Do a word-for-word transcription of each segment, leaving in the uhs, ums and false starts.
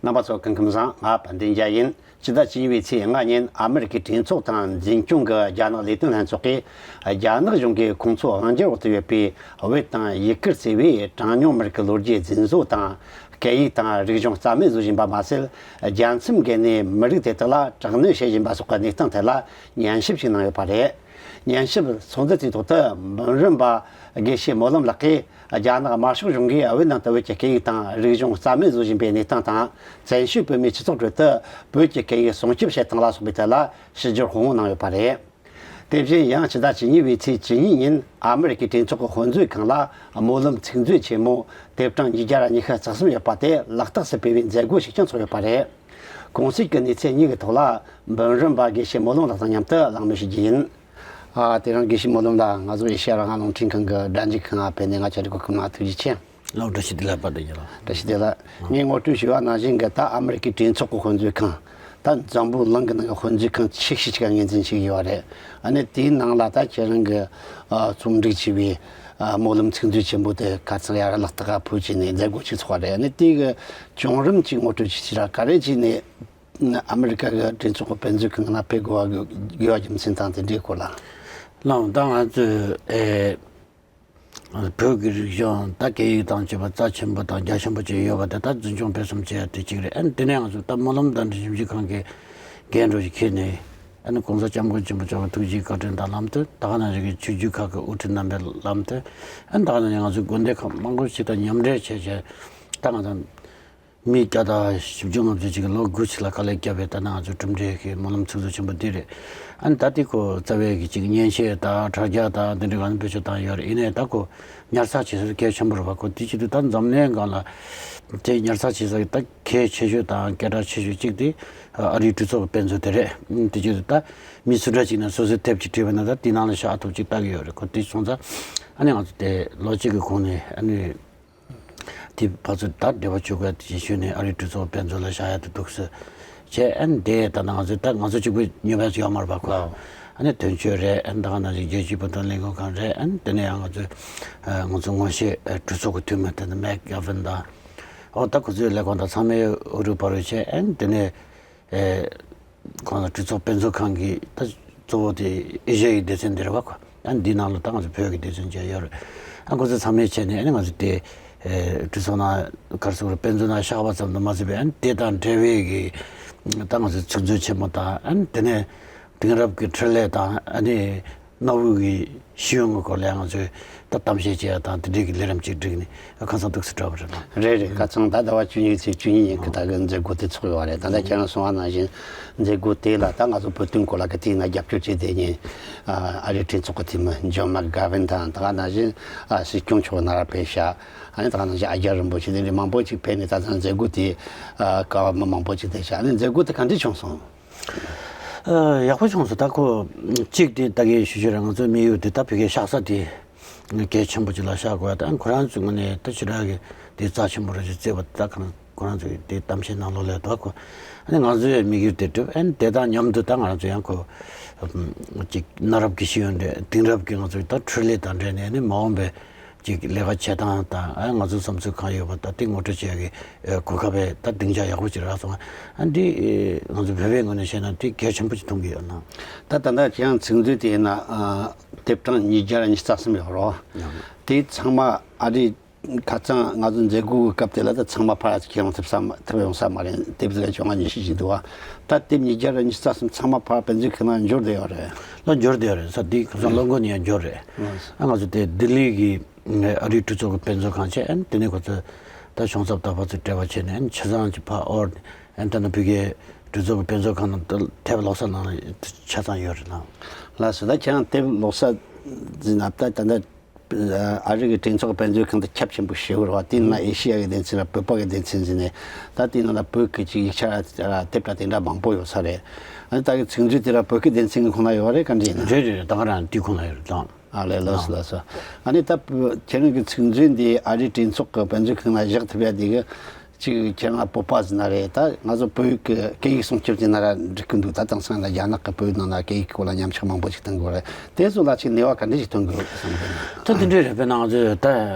རྣམ་པ་ཚོ་སྐུ་ཁམས་བཟང་། ང་དཔལ་ལྡན་རྒྱལ་ཡིན། ཕྱི་ཟླ་བཅུ་གཉིས་པའི་ཚེས་ལྔ་ཉིན་ཨ་མི་རི་ཀའི་གྲོས་ཚོགས་དང་འཛིན་སྐྱོང་གི་རྒྱ་ནག་ལས་དོན་ལྷན་ཚོགས་ཀྱིས་རྒྱ་ནག་གཞུང་གིས་ཁོང་ཚོའི་དབང་སྒྱུར་འོག་ཏུ་ཡོད་པའི་བོད་དང་ཡུ་གུར་ཟེར་བའི་གྲངས་ཉུང་མི་རིགས་ཀྱི་ལོ་རྒྱུས་རྫུན་བཟོ་དང་། སྐད་ཡིག་དང་རིག་གཞུང་རྩ་མེད་བཟོ་བཞིན་པ་མ་ཟད། རྒྱལ་མཚམས་བརྒལ་ནས་མི་རིགས་དེ་དག་ལ་དྲག་གནོན་བྱེད་བཞིན་པ་སོགས་ཀྱི་གནས་སྟངས་ཐད་ལ་ཉན་ཞིབ་ཞིག་གནང་ཡོད་པ་རེད། ཉན་ཞིབ་ཚོགས་འདུ་དེའི་ཐོག་ཏུ་འབུམ་རམས་པ་དགེ་བཤེས་སྨོན་ལམ་ལགས་ཀྱིས། རྒྱ་ནག་དམར་ཤོག་གཞུང་གིས་བོད་ནང་དུ་བོད་ཀྱི་སྐད་ཡིག་དང་རིག་གཞུང་རྩ་མེད་བཟོ་བཞིན་པའི་གནས་སྟངས་དང་། བཙན་བྱོལ་བོད་མིའི་སྤྱི་ཚོགས་ཁྲོད་དུ་བོད་ཀྱི་སྐད་ཡིག་སྲུང་སྐྱོབ་བྱེད་སྟངས་ལ་སོགས་པའི་ཐད་ལ་ཞིབ་བརྗོད་དཔང་པོ་གནང་ཡོད་པ་རེད། དེ་བཞིན་ཡང་ཕྱི་ཟླ་བཅུ་གཉིས་པའི་ཚེས་བཅུ་གཉིས་ཉིན་ཨ་མི་རི་ཀའི་གྲོས་ཚོགས་ཀྱི་དཔེ་མཛོད་ཁང་ལ་སྨོན་ལམ་ཚིག་མཛོད་ཆེན་མོ་དེབ་གྲངས་ཉིས་བརྒྱ་ཉི་ཤུ་རྩ་གསུམ་ཡོད་པ་དེ་ལག་རྟགས་སུ་བེད་པའི་མཛད་སྒོ་ཞིག་ཀྱང་ཚོགས་ཡོད་པ་རེད། གུང་སྲིད་ཀྱི་གནས་ཚུལ་གཉིས་ཀྱི་ཐོག་ལ་འབུམ་རམས་པ་དགེ་བཤེས་སྨོན་ལམ་ལགས་དང་མཉམ་དུ་གླེང་མོལ་ཞུ་རྒྱུ་ཡིན། ཨ། དེ་རིང་དགེ་བཤེས་སྨོན་ལམ་ལགས་ང་ཚོ་ཨེ་ཤེ་ཡ་རང་དབང་རླུང་འཕྲིན་ཁང་གི་སྒྲ་འཇུག་ཁང་ང་ཕེབས་ནས་ང་བཅར་འདྲི་གོ་སྐབས་གནང་བ་ཐུགས་རྗེ་ཆེ། ལགས། བཀྲ་ཤིས་བདེ་ལེགས་པ་དེ་ཡིན་ལགས། བཀྲ་ཤིས་བདེ་ལེགས། ངས་ངོ་སྤྲོད་ཞུས་པ་ནང་བཞིན་གྱི་ད་ཨ་མི་རི་ཀའི་གྲོས་ཚོགས་ཀྱི་དཔེ་མཛོད་ཁང་། ད་འཛམ་བུ་གླིང་གི་ནང་གི་དཔེ་མཛོད་ཁང་ཆེ་ཤོས་ཅིག་ལ་ངོས་འཛིན་བྱེད་ཀྱི་ཡོད་རེད། ཨ་ནི་དེའི་ནང་ལ་ད་ཁྱེད་རང་གི་ཨ་རྩོམ་སྒྲིག་བྱས་པའི་ཨ་སྨོན་ལམ་ཚིག་མཛོད་ཆེན་པོ་དེ་ཁ་སང་ཡར་ལག་རྟགས་ཕུལ་བྱས་ནས་མཛད་སྒོ་ཅིག་ཚོགས་པ་རེད། ཨ་ནི་དེའི་གི་བྱུང་རིམ་ཅིག་ངོ་སྤྲོད་ཅིག་བྱས་ར། ག་རེ་བྱས་ནས་ཨ་མི་རི་ཀ་གི་གྲོས་ཚོགས་ཀྱི་དཔེ་མཛོད་ཁང་ནང་ཕེབས་དགོས་པ་དགོས་པ་རྒྱུ་མཚན་དང་དེ་འདྲའི་སྐོར་ལ། ལགས། ད་ང་ཚོས་ཨེ། བོད་ཀྱི་རིག་གཞུང་ད་སྐད་ཡིག་དང་བཅས་པ་རྩ་ཆེན་པོ་དང་རྒྱ་ཆེན་པོ་ཅིག་ཡོད་པ་དེ་ད་འཛིན་སྐྱོང་སྤེལ་གསུམ་བྱེད་ཡ་དེ་གཅིག་རེད། ཨ་ནི་དེ་ནས་ང་ཚོ་ད་སྨོན་ལམ་དང་འབྲེལ་ཞིབ་འཇུག་ཁང་གི་འགན་འཁྲི་ཞིག་འཁྱེར་ནས། ཨ་ནི་༸གོང་ས་༸སྐྱབས་མགོན་ཆེན་པོ་མཆོག་ལ་ཐུགས་རྗེའི་བཀའ་དྲིན་དང་ལམ་སྟོན། ད་ག་ནང་བཞིན་གྱི་ཆོས་བརྒྱུད་ཁག་གི་དབུ་ཁྲིད་རྣམ་པའི་ལམ་སྟོན། ཨ་ནི་ད་ག་ནང་བཞིན་ང་ཚོའི་དགོན་སྡེ་ཁག་མང་པོ་ཞིག་དང་མཉམ་འབྲེལ་བྱས་བྱས། ད་ང་ཚོ་མི་བརྒྱ་དང་བཞི་བཅུ་ལྔ་བཅུ་ཅིག་གིས་ལོ་དགུ་ཅིག་ལ་དཀའ་ལས་བརྒྱབ་པའི་ད་ནང་ང་ཚོའི་གྲུབ་འབྲས་ཀྱི་སྨོན་ལམ་ཚིག་མཛོད་ཆེན་པོ་འདི་རེད། ཨ་ནི་ད་དེ་ཁོ་རྩ་བའི་གི་ཅིག་མཉེན་ཆས་དང་དྲ་རྒྱ་དང་དེ་འདྲའི་ག་ནས་བེད་སྤྱོད་བཏང་ཡོད་རེད། ཡིན་ནའི་ད་ཁོ་ཉར་ཚགས་བྱེད་ས་གལ་ཆེན་པོ་རེད་པ། ཁོ་དེ་བྱེད་དུས་ད་འཛམ་གླིང་སྒང་ལ་དེ་ཉར་ཚགས་བྱེད་ས་ད་གལ་ཆེ་ཤོས་དང་སྐད་གྲགས་ཆེ་ཤོས་གཅིག་དེ་ཨ་རིའི་གྲོས་ཚོགས་ཀྱི་དཔེ་མཛོད་དེ་རེད། དེ་བྱེད་དུས་ད་མི་སུ་འདྲ་ཅིག་ནས་སོ་སོའི་དེབ་ཅིག་བྲིས་པ་ན་ད་དེ་ནང་ལ་བཞག་ཐུབ་ཅིག་ལྟ་གི་ཡོད་རེད། ཁོ་དེ་སོང་ཙང་ཨ་ནི་ང་ཚོ་དེ་ལོ་གཅིག་གི་གོང་ནས་ཨ་ནི། དེ་ཕར་ཚུར་ད་འབྲེལ་བ་བྱེད་དགོས་ཡ་དེ་ཞུས་ནས་ཨ་རིའི་གྲོས་ཚོགས་དཔེ་མཛོད་ལ་བཞག་ཡ་དེ་འདུག་ཟེར་བྱས། ཨ་ནི་དེ་ད་ནང་ང་ཚོས་ད་ང་ཚོ་གཅིག་པུས་ཉོ་བ་ཡོད་མ་རེད་པ། ཁོ་ཨ་ནི་དོན་གཅོད་རེད། ཨ་ནི་ད་ག་ནང་བཞིན་རྒྱལ་སྤྱིའི་བོད་དོན་ལས་འགུལ་ཁང་རེད། ཨ་ནི་དེ་ནས་ཡང་ང་ཚོའི་ཨ་ང་ཚོ་ངོ་ཤེས་ཨ་གྲོས་ཚོགས་ཀྱི་འཐུས་མི་དེ་ནི་མེག་གྷ་ཝིན་དང་། འོ་ད་ཁོ་ཚོའི་ལས་ཁུངས་དང་ཚང་མའི་ཨུ་རུ་བར་བྱས། ཨ་ནི་དེ་ནས། ཨེ། ཁོང་ཚོ་གྲོས་ཚོགས་དཔེ་མཛོད་ཁང་གི་ད་གཙོ་བོ་དེ་ཨེ་ཤ་ཡའི་སྡེ་ཚན་དེ་རེད་བ། ཁོ་ཨ་འདིའི་ནང་ལ་ད་ང་ཚོ་བོད་ཀྱི་སྡེ་ཚན་བཅས་ཡོད་རེད། ཨ་ཁོ་ཚོ་ཚང་མས་བྱས་ནས་ཨ་ནི་ང་ཚོ་དེ་ཨེ་གྲོས་ཚོགས་ནང་ག་རེ་ཟེར་དགོས་རེད། དཔེ་མཛོད་ནང་བཞག་པ་ཙམ་དུ་མ་ཟད་པའི་ཨ་ནི་དེ་དང་འབྲེལ་བའི་གི་ད་ང་ཚོ་ཚིག་མཛོད་ཆེན་མོ་དང་། ཨ་ནི་དེ་ནས་དེང་རབས་ཀྱི་འཕྲིན་ལས་དང་། ཨ་ནི། གནའ་བོའི་གི་ཤེས་ཡོན་གྱི་སྐོར་ལ་ང་ཚོས་ད་གཏམ་བཤད་བྱེད་ཡ་དང་དེ་འདྲའི་གི་ལས་རིམ་ཅིག་བསྒྲིགས་ནས་ཁ་སང་འདུག་སེ་གྲུབ་པ་རེད་ལ། རེད་རེད། ཁ་སང་ད་ཟླ་བ་བཅུ་གཉིས་ཚེས་བཅུ་གཉིས་ཉིན་གྱི་ད་གི་མཛད་སྒོ་དེ་ཚོགས་ཡོད་རེད། ད་ལྟ་ཁྱེད་རང་གསུངས་པ་ནང་བཞིན་མཛད་སྒོ་དེ་ལ་ད་ང་ཚོ་བོད་དོན་སྐོར་ལ་གི་དེའི་ནང་རྒྱབ་སྐྱོར་བྱས་བསྡད་མཁན་ཨ་རིའི་གྲོས་ཚོགས་ཀྱི་འཐུས་མི་ཇོན་མེག་གྷ་ཝིན་དང་། ད་ག་ནང་བཞིན་ཨ་སྲིད་སྐྱོང་མཆོག་ནཱ་ར་ཕེབས་ཤག་ཨ་ནི་ད་ག་ནང་བཞིན་ཨ་རྒྱ་རིན་པོ་ཆེ། དེ་འདྲའི་མང་པོ་ཅིག་ཕེབས་ནས་ད་ལྟ་མཛད་སྒོ་དེ་ཨ་ཀ་བ་མི་མང་པོ་ཅིག་བསྡད་ཤག་ཨ་ནི་མཛད་སྒོ་དེ་ག་འདྲས་བྱུང་སོང་། ཨ། ཡག་པོ་བྱུང་སོང་། ད་ཁོ་གཅིག་དེ་ད་གའི་ཞུ་ཞུ་རེད། ང་ཚོའི་དམིགས་ཡུལ་དེ་ད་ཕ་གིའི་བཞག་ས་དེ་གལ་ཆེན་པོ་ཅིག་ལ་བཞག་དགོས་ཡ། ད་ཁོ་རང་ཚོའི་ངོས་ནས་ད་ཞེ་དྲག་གི་དེ་རྩ་ཆེན་པོ་རེད་ཅེས་བརྩིས་པ་ད་ཁོ་རང་ཁོ་རང་ཚོས་དེ་གཏམ་བཤད་ནང་ལོགས་ལ་ད་ཁོ་ཨ་ནི་ང་ཚོའི་དམིགས་ཡུལ་དེ་གྲུབ། ཨ་ནི་དེ་དང་མཉམ་དུ་ད་ང་རང་ཚོ་ཡང་ཁོ་ཅིག་གནའ་རབས་ཀྱི་ཤེས་ཡོན་རེད། དེང་རབས་ཀྱི་ང་ཚོའི་ད་འཕྲུལ་ལས་དང་འབྲེལ་ནས་ཨ་ནི་མ་འོངས་པའི་ཅིག་ལས་ཀ་བྱེད་སྟངས་དང་། ཨ་ང་ཚོའི་བསམ་ཚུལ་གང་ཡོད་པ་ད་དེ་ངོ་སྤྲོད་བྱེད་ཡག་གི་ཨ་གོ་སྐབས་ད་སྡིངས་ཆ་ཡག་པོ་ཅིག་རག་སོང་། ཨ་འདི་ཨ་ང་ཚོ་བོད་པའི་ངོས་ནས་བཤད་ན་དེ་གལ་ཆེན་པོ་ཅིག་མཐོང་གི་ཡོད་ན། ད་ད་ལྟ་ཁྱེད་རང་ཚིག་མཛོད་དེ་ཡིན་ན་ཨ་དེབ་གྲངས་ཉིས་བརྒྱ་ཉི་ཤུ་རྩ་གསུམ་ཡོད་རེད། དེ་ཚང་མ་ཨ་རི་ཁ་སང་ང་ཚོ་མཛད་སྒོའི་སྐབས་དེ་ལ་ད་ཚང་མ་ཕར་ཁྱེད་རང་ཐེབས་ས་མ་ཐེབས་ཡོང་ས་མ་རེད། དེབ་ཟེར་བ་བཅོ་ལྔ་ཉི་ཤུ་ཞིག་འདུག་བ། ད་དེབ་ཉིས་བརྒྱ་ཉི་ཤུ་རྩ་གསུམ་ཚང་མ་ཕར་དཔེ་མཛོད་ཁང་ནང་འབྱོར་བསྡད་ཡོད་རེད། ལ་འབྱོར་བསྡད་ཡོད་རེད། ས་དེ་ཁ་སང་ལོ་མགོ་ནས་ཡང་འབྱོར་རེད། ཨ་ང་ཚོ་དེ་ལྡི་ལི་གི་ཨ་རིའི་གྲོས་ཚོགས་ཀྱི་དཔེ་མཛོད་ཁང་བྱས། ཨ་ནི་དེ་ནས་ཁོ་ཚོས་ད་གཞུང་ཚབ་དང་ཕར་ཚུར་འབྲེལ་བ་བྱས་ནས་ཨ་ནི་ཆ་ཚང་གཅིག་ཕར་དབོར་ནས། ཨ་ནི་ད་ནི་ཕ་གིའི་གྲོས་ཚོགས་ཀྱི་དཔེ་མཛོད་ཁང་ནང་དུ་དེབ་ལོག་ས་ནང་ལ་ཆ་ཚང་ཡོད་རེད་ལ། ལགས་སོ། ད་ཁྱེད་རང་དེབ་ལོག་ས་ཟིན་ན་ད་ད་ལྟ་ཨ་རི་གི་གྲོས་ཚོགས་དཔེ་མཛོད་ཁང་དེ་ཁྱབ་ཆེན་པོ་ཞེ་པོ་རེད་བ། དེའི་ནང་ཨེ་ཤེ་ཡ་གི་སྡེ་ཚན་ར་བོད་པ་གི་སྡེ་ཚན་ཟིན་ནས། ད་དེའི་ནང་ལ་བོད་ཀྱི་ཅིག་ཡིག་ཆ་ར་དེབ་ར་དེ་འདྲ་མང་པོ་ཡོད་ས་རེད། ཨ་ནི་ད་གི་ཚིག་མཛོད་དེ་ར་བོད་ཀྱི་སྡེ་ཚན་གི་ཁོངས་ན་ཡོད་རེད། ག་འདྲ་ཡིན་ན། རེད་རེད་རེད། ད་ག་རང་དེའི་ཁོངས་ན་ཡོད་རེད་ད། ཨ་ལས། ལགས་སོ། ལགས་སོ། ཨ་ནི་ད་ཁྱེད་རང་གི་ཚིག་མཛོད་འདི་ཨ་རིའི་གྲོས་ཚོགས་ཀྱི་དཔེ་མཛོད་ཁང་ལ་བཞག་ཐུབ་ཡ་དེ་གི་ཅིག་ཁྱེད་རང་བོད་པ་ཟིན་ན་རེད། ད་ང་ཚོ་བོད་ཀྱི་སྐད་ཡིག་སྲུང་སྐྱོབ་ཟིན་ན་ར་འགྲིག་གི་འདུག་ད་དེང་སང་ལ་རྒྱ་ནག་གི་བོད་ནང་ན་སྐད་ཡིག་སྐོར་ལ་ཉམས་ཆག་མང་པོ་ཞིག་བཏང་གི་རེད། དེ་ཚོ་ལ་ཅིག་ནུས་པ་ག་འདྲ་ཞིག་ཐོན་གི་རེད་བསམ་གི་འདུག་ད་དེ་འདྲ་རེད། དཔེར་ན་ང་ཚོས་ད་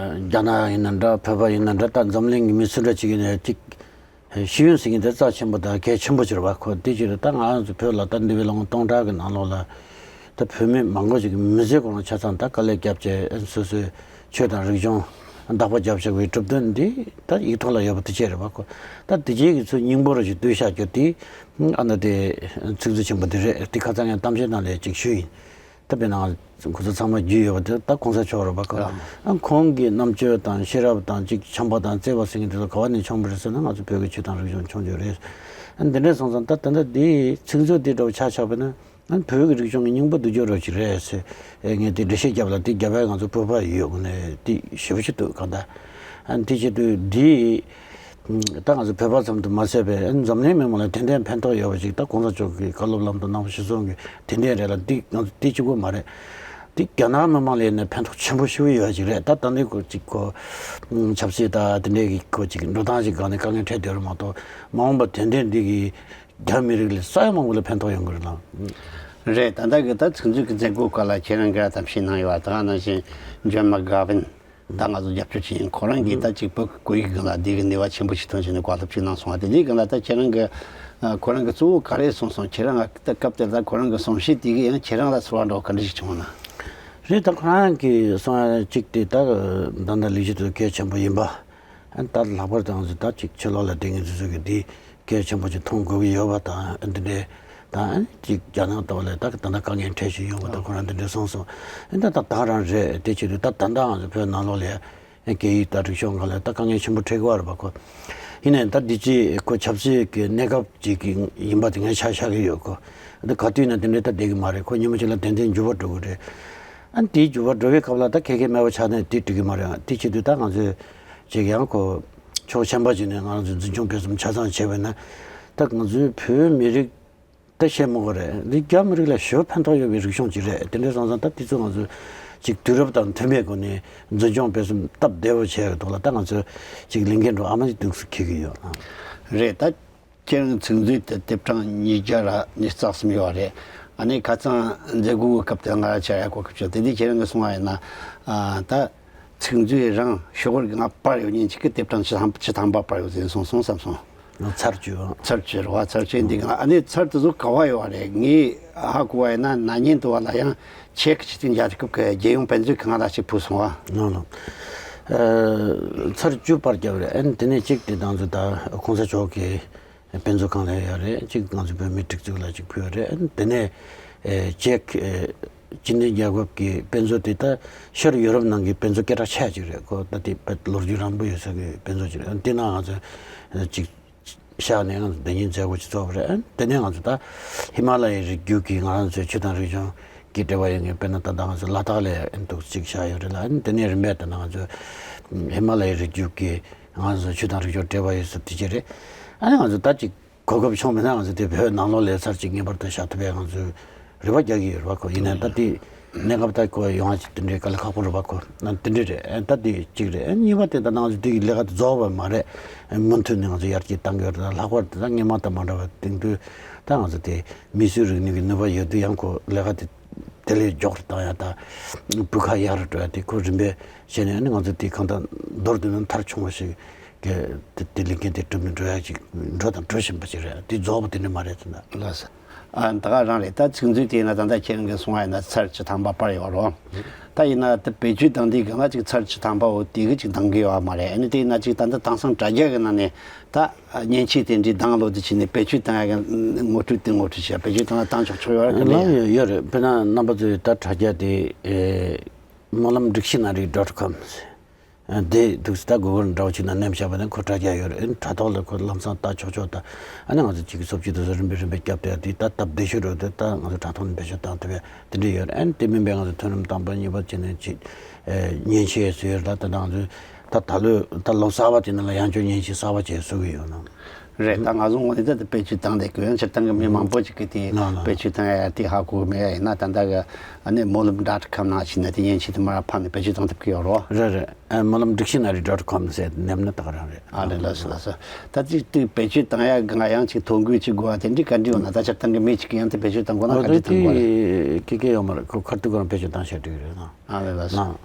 རྒྱ་ནག་ཡིན་ན་འདྲ། བོད་པ་ཡིན་ན་འདྲ། ད་འཛམ་གླིང་གི་མི་སུ་འདྲ་ཅིག་ཡིན་ན་ཅིག་ཤེས་ཡོན་ཟེར་མཁན་དེ་རྩ་ཆེན་པོ་དང་གལ་ཆེན་པོ་ཅིག་རེད་པ། ཁོ་དེ་ཅིག་རེད། ད་ང་རང་ཚོ་བོད་ལ་ད་འདས་པའི་ལོ་ངོ་སྟོང་ཕྲག་གི་ནང་ལོགས་ལ་ད་བོད་མི་མང་པོ་ཅིག་གིས་མི་ཚེ་གང་ཆ་ཚང་ད་དཀའ་ལས་བརྒྱབ་བྱས། སོ་སོའི་ཆོས་དང་རིག་གཞུང་དག་པ་བརྒྱབ་བཞག་པའི་གྲུབ་དོན་འདི་ད་ཡིག་ཐོག་ལ་ཡོད་པ་དེ་ཅིག་རེད་པ། ཁོ་ད་དེ་ཅིག་གི་ཚུར་སྙིང་པོ་རུ་ཅིག་བསྡུས་བཞག་རྒྱུ་དེ་ཨ་ནི་དེ་ཚིག་མཛོད་ཆེན་པོ་འདི་རེད། དེ་ཁ་སང་ངས་གཏམ་བཤད་ནང་ལ་ཅིག་ཞུས་ཡིན། ད་དཔེར་ན་ང་ཚོ་ཚང་མ་རྒྱུས་ཡོད་པ་དེ་ད་གོང་ས་མཆོག་རེད་པ། ཁོ་ཨ་ཁོང་གི་རྣམ་དཔྱོད་དང་ཤེས་རབ་དང་ཅིག་བྱམས་པ་དང་བརྩེ་བ་ཟེར་མཁན་དེ་ཚོ་ག་བ་ནས་བྱུང་བ་རེད་ཟེར་ན། ང་ཚོ་བོད་ཀྱི་ཆོས་དང་རིག་གཞུང་སྐྱོང་རྒྱུ་རེད། ཨ་འདི་འདྲ་སོང་ཙང་ད་ད་ལྟ་འདི་ཚིག་མཛོད་འདི་འདྲ་བོ་ཆ་བཞག་པ་ན། ཨ་བོད་ཀྱི་རིག་གཞུང་གི་སྙིང་པོ་བསྡུ་རྒྱུ་རོགས་ཅིག་རེད་ཟེར། ཨེ་ངས་དེ་འགྲེལ་བཤད་བརྒྱབ་ལ། དེ་རྒྱབ་པའི་ང་ཚོ་བོད་པ་ཡོད་དགོས་ནས་དེ་ཞེ་པོ་ཅིག་འདུག་གང་ལྟར། ཨ་དེ་བྱེད་དུས་འདི་ད་ང་ཚོ་བོད་པ་ཙམ་དུ་མ་ཟད་པའི་འཛམ་གླིང་མི་མང་ལ་ཏན་ཏན་ཕན་ཐོགས་ཡོད་པ་ཅིག་ད་གོང་ས་མཆོག་གི་བཀའ་སློབ་ལམ་དུ་གནང་བ་གཞིར་བཟུང་གི་དེ་འདྲས་རེད་ལ། འདི་ང་ཚོ་དེ་གཅིག་པོ་མ་རེད། འདི་རྒྱ་ནག་མི་མང་ལ་ཡིན་ན་ཕན་ཐོགས་ཆེན་པོ་ཞེ་པོ་ཡོད་ཅིག་རེད། ད་ད་འདི་ཁོ་ཅིག་ཁོ་ཆབ་སྲིད་ད་དེ་འདྲས་ཀྱི་ཁོ་ཅིག་འགྲོ་སྟངས་ཅིག་སྒང་ནས་དཀའ་ངལ་འཕྲད་བསྡད་རེད་མ་གཏོགས། མ་འོངས་པ་ཏན་ཏན་འདི་གི་རྒྱ་མི་རིགས་ལ་ས་ཡ་མང་པོ་ལ་ཕན་ཐོགས་ཡོང་གི་རེད་ལ། རེད། ད་ལྟ་གི་ད་ཚིག་མཛོད་ཀྱི་མཛད་སྒོ་སྐོར་ལ་ཁྱེད་རང་གིས་གཏམ་བཤད་གནང་ཡོད་པ་དང་། ནང་བཞིན་ཇོན་མ་གྷ་ཝིན། ད་ང་ཚོ་རྒྱབ་སྐྱོར་བྱེད་མཁན་ཁོ་རང་གིས་ད་ཅིག་བོད་ཀྱི་སྐད་ཡིག་སྒང་ལ་འདི་གི་ནུས་པ་ཆེན་པོ་ཞིག་ཐོན་བྱས་ནས་བཀའ་སློབ་ཅིག་གནང་སོང་བ། དེ་འདྲའི་སྒང་ལ་ད་ཁྱེད་རང་གིས་ཨ་ཁོ་རང་གིས་གཙོ་བོ་ག་རེ་གསུངས་སོང་། ཁྱེད་རང་ད་སྐབས་དེར་ད་ཁོ་རང་གི་གསུང་བཤད་དེ་གིས་ཡང་ཁྱེད་རང་ལ་ཚོར་བ་འདྲ་བོ་ག་འདྲ་ཞིག་བྱུང་ན། རེད། ད་ཁོ་རང་གིས་གསུང་ཡ་གཅིག་དེ་ད་ད་ལྟ་ལས་གཞི་དེ་གལ་ཆེན་པོ་ཡིན་པ། ཨ་ད་ལྷག་པར་དུ་ང་ཚོ་ད་ཅིག་ཕྱི་ལོགས་ལ་བསྡད་མཁན་ཚོ་གིས་འདི་གལ་ཆེན་པོ་ཅིག་མཐོང་དགོས་ཀྱི་ཡོད་པ་དང་། ཨ་འདི་འདྲའི་ད་ཨ་ཅིག་རྒྱ་ནག་ཐོག་ལ་ད་ད་ལྟ་དཀའ་ངལ་འཕྲད་བཞིན་ཡོད་པ་དང་། ཁོ་རང་འདི་འདྲ་གསུངས་སོང་། ཨ་ད་ད་ད་རང་རེད། དེ་བྱེད་དུས་ད་ད་ལྟ་ང་ཚོ་བོད་ནང་ལོགས་ལ་ཡ་སྐད་ཡིག་དང་རིག་གཞུང་སྒང་ལ་ད་དཀའ་ངལ་ཆེན་པོ་འཕྲད་ཀྱི་ཡོད་རེད་པ། ཁོ་ཡིན་ནའི་ད་འདི་ཅིག་ཁོ་ཆབ་སྲིད་ཀྱི་གནས་སྐབས་ཅིག་གི་ཡིན་པ་དེ་ངས་ཆ་བཞག་གི་ཡོད། ཁོ་ད་ག་དུས་ན་དེ་འདྲའི་ད་བསྡད་ཀྱི་མ་རེད། ཁོ་ཉིན་མོ་གཅིག་ལ་ཏན་ཏན་འགྱུར་བ་འགྲོ་གི་རེད། ཨ་དེའི་འགྱུར་བ་འགྲོ་བའི་སྐབས་ལ་ད་ཁེ་ཁེ་མེད་པ་ཆགས་ནས་དེ་འགྲིག་གི་མ་རེད། དེ་བྱེད་དུས་ད་ང་ཚོས་ཅིག་ཡང་ཁོ་ཕྱོགས་གཞན་པ་ཅིག་ནས་ང་རང་ཚོས་འཛིན་སྐྱོང་སྤེལ་གསུམ་ཆ་ཚང་བྱས་པ་ཡིན་ན། ད་ང་ཚོའི་བོད་མི་རིགས་ད་བཤད་མི་དགོས་རེད། འདི་རྒྱ་མི་རིགས་ལ་ཞེ་པོ་ཕན་ཐོགས་ཡོད་པའི་རིག་གཞུང་ཅིག་རེད། དེ་འདྲ་སོང་ཙང་ད་དེ་ཚོ་ང་ཚོས་ཅིག་དུས་རབས་དང་མཐུན་པའི་སྒོ་ནས་འཛིན་སྐྱོང་སྤེལ་གསུམ་སྟབས་བདེ་པོ་བྱས་པའི་ཐོག་ལ་ད་ང་ཚོས་ཅིག་ལས་འགན་འདྲ་བོ་ཨ་མ་ཅིག་འདུག་སེ་འཁྱེར་གྱི་ཡོད། རེད། ད་ཁྱེད་རང་ཚིག་མཛོད་དེ་དེབ་གྲངས་ཉིས་བརྒྱ་ར་ཉི་ཤུ་རྩ་གསུམ་ཡོད་རེད། ཨ་ནི་ཁ་སང་མཛད་སྒོའི་སྐབས་དེ་ང་རང་ཆ་ཡ་གོ་སྐབས་བྱུང་། དེ་དུས་ཁྱེད་རང་གིས་གསུངས་པ་ཡིན་ན། ཨ་ད་ཚིག་མཛོད་རང་ཤོག་གུ་ལྔ་པར་ཡོད་མཁན་ཅིག་གི་དེབ་གྲངས་བཅུ་ཐམ་བཅུ་ཐམ་པ་པར་ཡོད་ཟེར་གསུངས་སོང་བསམ་སོང་། ཚར་བཅུ། ཚར་བཅུ་རེད་པ། ཚར་བཅུ་འདི་ག་ཨ་ནི་ཚར་དེ་ཚོ་ག་པར་ཡོད་པ་རེད། ངས་ཧ་གོ་བ་ཡིན་ན་ན་ནིང་དུ་བ་ལ་ཡང་ཆེག་ཅིག་དེ་རྒྱ་རྒྱལ་ཁབ་ཀྱི་རྒྱལ་ཡོངས་དཔེ་མཛོད་ཁང་ལ་ཅིག་ཕུལ་སོང་བ། ལགས་ལགས། ཨ་ཚར་བཅུ་པར་བརྒྱབ་རེད། ཨ་ནི་དེ་ནས་གཅིག་དེ་ང་ཚོ་ད་གོང་ས་མཆོག་གི་དཔེ་མཛོད་ཁང་ལ་ཡོད་རེད། གཅིག་ང་ཚོ་བོད་མིའི་སྒྲིག་འཛུགས་ལ་ཅིག་ཕུལ་ཡོད་རེད། ཨ་ནི་དེ་ནས་ཨེ་ཅེག་ཨེ་སྤྱི་མཐུན་རྒྱལ་ཁབ་ཀྱི་དཔེ་མཛོད་དེ་ད་ཤར་ཡུ་རོབ་ནང་གི་དཔེ་མཛོད་སྐད་གྲགས་ཆེ་ཅིག་རེད། ཁོ་ད་དེ་དཔེ་ལོ་རྒྱུས་རིང་པོ་ཡོད་ས་གི་དཔེ་མཛོད་ཅིག་རེད། ཨ་ནི་དེ་ནང་ང་ཚོ་ཅིག་བཞག་ནས་ང་ཚོ་འདི་ཉིན་མཛད་སྒོ་ཅིག་ཚོགས་པ་རེད། ཨ་ནི་དེ་ནས་ང་ཚོ་ད་ཧི་མ་ལ་ཡའི་རི་རྒྱུད་ཀྱི་ང་རང་ཚོའི་ཆོས་དང་རིག་གཞུང་གི་འབྲེལ་བ་ཡོད་མཁན། དཔེར་ན་ད་ལྟ་ང་ཚོ་ལ་དྭགས་ལ་ཨ་ནི་འདུག་ཅིག་བཞག་ཡོད་རེད་ལ། ཨ་ནི་དེ་ནས་རིམ་པས་ད་ལྟ་ང་ཚོ་ཧི་མ་ལ་ཡའི་རི་རྒྱུད་ཀྱི་ང་ཚོ་ཆོས་དང་རིག་གཞུང་འབྲེལ་བ་ཡོད་ས་དེ་ཅིག་རེད། ཨ་ནི་ང་ཚོ་ད་ཅིག་གོ་སྐབས་བྱུང་བ་ཡིན་ན་ང་ཚོ་དེ་བོད་ནང་ལོགས་ལ་ཚར་གཅིག་ངེས་པར་དུ་བཞག་ཐུབ་པའི་ང་ཚོའི་རེ་བ་རྒྱག་གི་ཡོད་རེད་པ། ཁོ་ཡིན་ནའི་ད་དེ་གནས་སྐབས་ད་ཁོ་ཡོང་བ་ཅིག་དེ་འདྲའི་དཀའ་ལས་ཁག་པོ་རེད་པ། ཁོ་ན་དེ་འདྲ་རེད། ཨ་ད་དེ་གཅིག་རེད། ཨ་གཉིས་པ་དེ་ད་ང་ཚོ་དེ་གི་ལས་ཀ་དེ་རྫོགས་པ་མ་རེད། མུ་མཐུད་ནས་ང་ཚོ་ཡར་རྒྱས་གཏང་གི་ཡོད་རེད། ད་ལྷག་པར་དུ་ད་སྔོན་མ་དང་མ་འདྲ་བ་དེང་དུས་ད་ང་ཚོ་དེ་མིས་བཟོས་རིག་ནུས་ཀྱི་ནུས་པ་ཡོད་དུས་ཡང་ཁོ་ལས་ཀ་དེ་དེ་ལས་མགྱོགས་རུ་བཏང་ཡ་ད་སྤུས་ཀ་ཡག་རུ་འགྲོ་ཡ་དེ་ཁོ་རིམ་པས་བྱས་ནས། ཨ་ནི་ང་ཚོ་དེ་གང་ལྟར་མདོར་བསྡུས་ན་མཐར་ཕྱིན་པ་ཞིག་གི་དེ་དེ་ལས་འགན་དེ་གྲུབ་ནས་འགྲོ་ཡ་ཅིག་འགྲོ་དང་འགྲོ་བཞིན་པ་ཅིག་རེད། དེ་རྫོགས་པ་དེ་འདྲ་མ་རེད་ཟེར་ན། ལགས་སོ། ཨ་ད་ག་རང་རེད། ད་ཚིག་མཛོད་དེ་ཡིན་ན་ད་ལྟ་ཁྱེད་རང་གིས་གསུངས་པ་ཡིན་ན་ཚར་བཅུ་ཐམ་པ་པར་ཡོད་རེད། ད་ཡིན་ན་ད་བེད་སྤྱོད་བཏང་དུས་སྒང་ལ་ཅིག་ཚར་བཅུ་ཐམ་པ་འོ་དེ་གི་ཅིག་འདང་གི་ཡོད་མ་རེད། ཨ་ནི་དེ་ཡིན་ན་ཅིག་ད་ལྟ་དེང་སང་དྲ་རྒྱ་གི་ནང་ནས་ད་མཉེན་ཆས་དེ་འདྲའི་དང་ལོ་དེ་བྱས་ནས་བེད་སྤྱོད་བཏང་ཡ་གི་ངོ་སྤྲོད་དེ་ངོ་སྤྲོད་བྱས། བེད་སྤྱོད་བཏང་ན་བཏང་ཆོག་ཆོག་ཡོད་རེད་གི་མེད། ལགས་ཡོད་ཡོད་རེད། དཔེར་ན་རྣམ་པ་ཚོས་ད་དྲ་རྒྱ་དེ་ཨེ་སྨོན་ལམ་ཌིག་ཤི་ན་རི་ཌོཊ་ཀོམ་ཟེར། ཨ་དེ་འདུག་སེ་ད་གུ་གལ་འདྲ་བོ་ཅིག་ནང་མནན་བཞག་པ་ན་ཁོ་དྲ་རྒྱ་ཡོད་རེད། ཨ་ནི་དྲ་ཐོག་ལ་ཁོ་ལམ་སང་ལྟ་ཆོག་ཆོག་ད། ཨ་ནི་ང་ཚོ་གཅིག་གི་སོབ་ཅིག་དེ་ཚོ་རིམ་པས་རིམ་པས་བརྒྱབ་སྟེ་དེ་ད་སྟབས་བདེ་ཤོས་རེད། དེ་ད་ང་ཚོ་དྲ་ཐོག་ནས་བེད་སྤྱོད་བཏང་ཐུབ་པའི་དེ་འདྲ་ཡོད་རེད། ཨ་ནི་དེ་མིན་པའི་ང་ཚོ་མཐོ་རིམ་དང་པོ་གཉིས་པ་བྱས་ནས་ཅིག་ཨེ་མཉེན་ཆས་བཟོས་ཡོད་རེད། ད་ད་ང་ཚོ་ད་ད་ལོ་ད་ལོ་གསར་པ་དེ་ནང་ལ་ཡང་བསྐྱར་མཉེན་ཆས་གསར་པ་ཅིག་བཟོ་གི་ཡོད་ན། རེད། ད་ང་ཚོ་ངོས་ནས་ད་དེ་བེད་སྤྱོད་བཏང་བསྡད་ཀྱི་ཡོད། སྤྱིར་བཏང་གི་མི་མང་པོ་ཅིག་གིས་དེ་ལགས་ལགས། བེད་སྤྱོད་བཏང་ཡ་དེ་ཧ་གོ་གི་མེད་ཡ། ཡིན་ན་ད་ལྟ་གི་ཨ་ནི་སྨོན་ལམ་ཌོཊ་ཀོམ་ནང་ཕྱིན་ན་དེ་མཉེན་ཆས་དེ་མར་ཕབ་ནས་བེད་སྤྱོད་བཏང་ཐུབ་ཀྱི་ཡོད་རེད། རེད་རེད། ཨ་སྨོན་ལམ་ཌིག་ཤི་ན་རི་ཌོཊ་ཀོམ་ཟེར་ནས་མནན་ན་ད་ག་རང་རེད། ཨ་རེད། ལགས་སོ་ལགས་སོ། ད་ཅིག་དེ་བེད་སྤྱོད་བཏང་ཡ་གང་ཡང་ཅིག་ཐོ་འགོད་ཅིག་དགོས་པ་དེ་འདྲའི་བཀའ་འདྲི་ཡོད་ན། ད་སྤྱིར་བཏང་གི་མི་གཅིག་གིས་ཡང་དེ་བེད་སྤྱོད་བཏང་དགོས་ན་ཨོ་ག་འདྲ་ད་བཏང་དགོས་རེད། དེ་ཀི་ཀི་ཡོད་མ་རེད། ཁོ་ཁ་ཐུག་གང་བེད་སྤྱོད་བཏང་བྱས་འགྲིག་རེད་ན། ཨ་རེད། ལགས་སོ།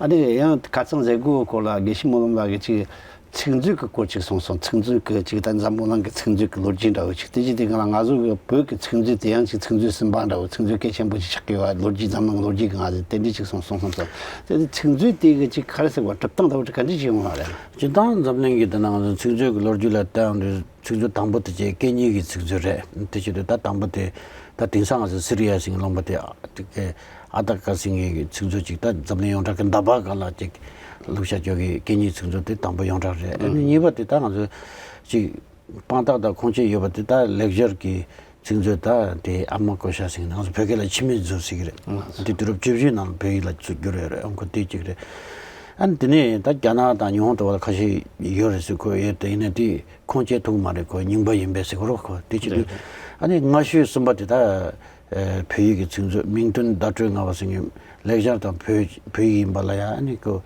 ཨ་ནི་ཡང་ཁ་སང་མཛད་སྒོ་སྐོར་ལ་དགེ་བཤེས་སྨོན་ལམ་ལགས་ཀྱིས་ཅིག་ ཚིག་མཛོད་ཀྱི་སྐོར་ཅིག་གསུངས་སོང་། ཚིག་མཛོད་ཀྱི་ཅིག་ད་འཛམ་བུ་གླིང་གི་ཚིག་མཛོད་ཀྱི་ལོ་རྒྱུས་འདྲ་བོ་ཅིག་དེ་ཅི་དེ་གང་ལ་ང་ཚོ་གི་བོད་ཀྱི་ཚིག་མཛོད་དེ་ཡང་ཅིག་ཚིག་མཛོད་གསུམ་པ་འདྲ་བོ། ཚིག་མཛོད་གལ་ཆེན་པོ་ཅིག་ཆགས་ཀྱི་ཡོད། ལོ་རྒྱུས་འཛམ་གླིང་ལོ་རྒྱུས་ཀྱི་ང་ཚོ་དེ་འདྲས་ཅིག་གསུངས་གསུངས་སོང་ཙང་། དེ་ཚིག་མཛོད་དེ་གི་ཅིག་ག་རེ་ཟེར་བ། གྲུབ་སྟངས་འདྲ་བོ་ཅིག་ག་འདྲས་ཅིག་ཡོང་བ་རེད། སྤྱིར་བཏང་འཛམ་གླིང་གི་དེ་ནང་ཚིག་མཛོད་ཀྱི་ལོ་རྒྱུས་ལ་བལྟས་ཡོང་དུས། ཚིག་མཛོད་དང་པོ་དེ་ཅིག་སྐད་གཉིས་ཀྱི་ཚིག་མཛོད་རེད། དེ་བྱེད་དུས་ད་དང་པོ་དེ་ད་དེང་སང་ང་ཚོ་སི་རི་ཡ་ཟེར་མཁན་ལུང་པ་དེ་ཨ་དེ་གའི་ཨ་ཏ་ཀ་ཟེར་མཁན་གྱི་ཚིག་མཛོད་ཅིག་ད་འཛམ་གླིང་ཡོངས་གྲགས་ཀྱི་ཟླ་བ་སྒང་ལ་ཅིག་བླུགས་བཞག་ཅོག་གི་སྐད་གཉིས་ཚིག་མཛོད་དེ་དང་པོ་ཡོངས་གྲགས་རེད། ཨ་ནི་གཉིས་པ་དེ་ད་ང་ཚོ་ཅིག་དཔང་རྟགས་དང་ཁུངས་སྐྱེལ་ཡོད་པ་དེ་ད་ལེགས་སྦྱར་གྱི་ཚིག་མཛོད། ད་དེ་ཨ་མ་ཀོ་ཤ་ཟེར་མཁན། ང་ཚོ་བོད་སྐད་ལ་འཆི་མེད་མཛོད་ཟེར་གྱི་རེད། ཨ་དེ་དུས་རབས་བཅུ་བཞི་ནང་བོད་ཡིག་ལ་ཚུར་བསྒྱུར་ཡོད་རེད། ཨང་ཁོ་དེ་གཅིག་རེད། ཨ་ནི་དེ་ནས་ད་རྒྱ་ནག་དང་ཉི་ཧོང་དུ་བ་ལ་ཁ་ཤས་ཡོད་རེད་ཟེར་གོ་ཡོད། དེ་ཡིན་ན་དེ་ཁུངས་སྐྱེལ་ཐུབ་མ་རེད། ཁོ་རྙིང་པ་ཡིན་པས་ཟེར་གོ་རོགས། ཁོ་དེ་བྱེད་དུས་ཨ་ནི་སྔ་ཤོས་གསུམ་པ་དེ་ད་བོད་ཡིག་གི་ཚིག་མཛོད་མིང་དོན་བརྡ་སྤྲོད་ལྔ་པ་ཟེར་མཁན། ལེགས་སྦྱར་དང་བོད་བོད་ཡིག་ཡིན་པ་ལ་ཡང་ཨ་ནི་ཁོ་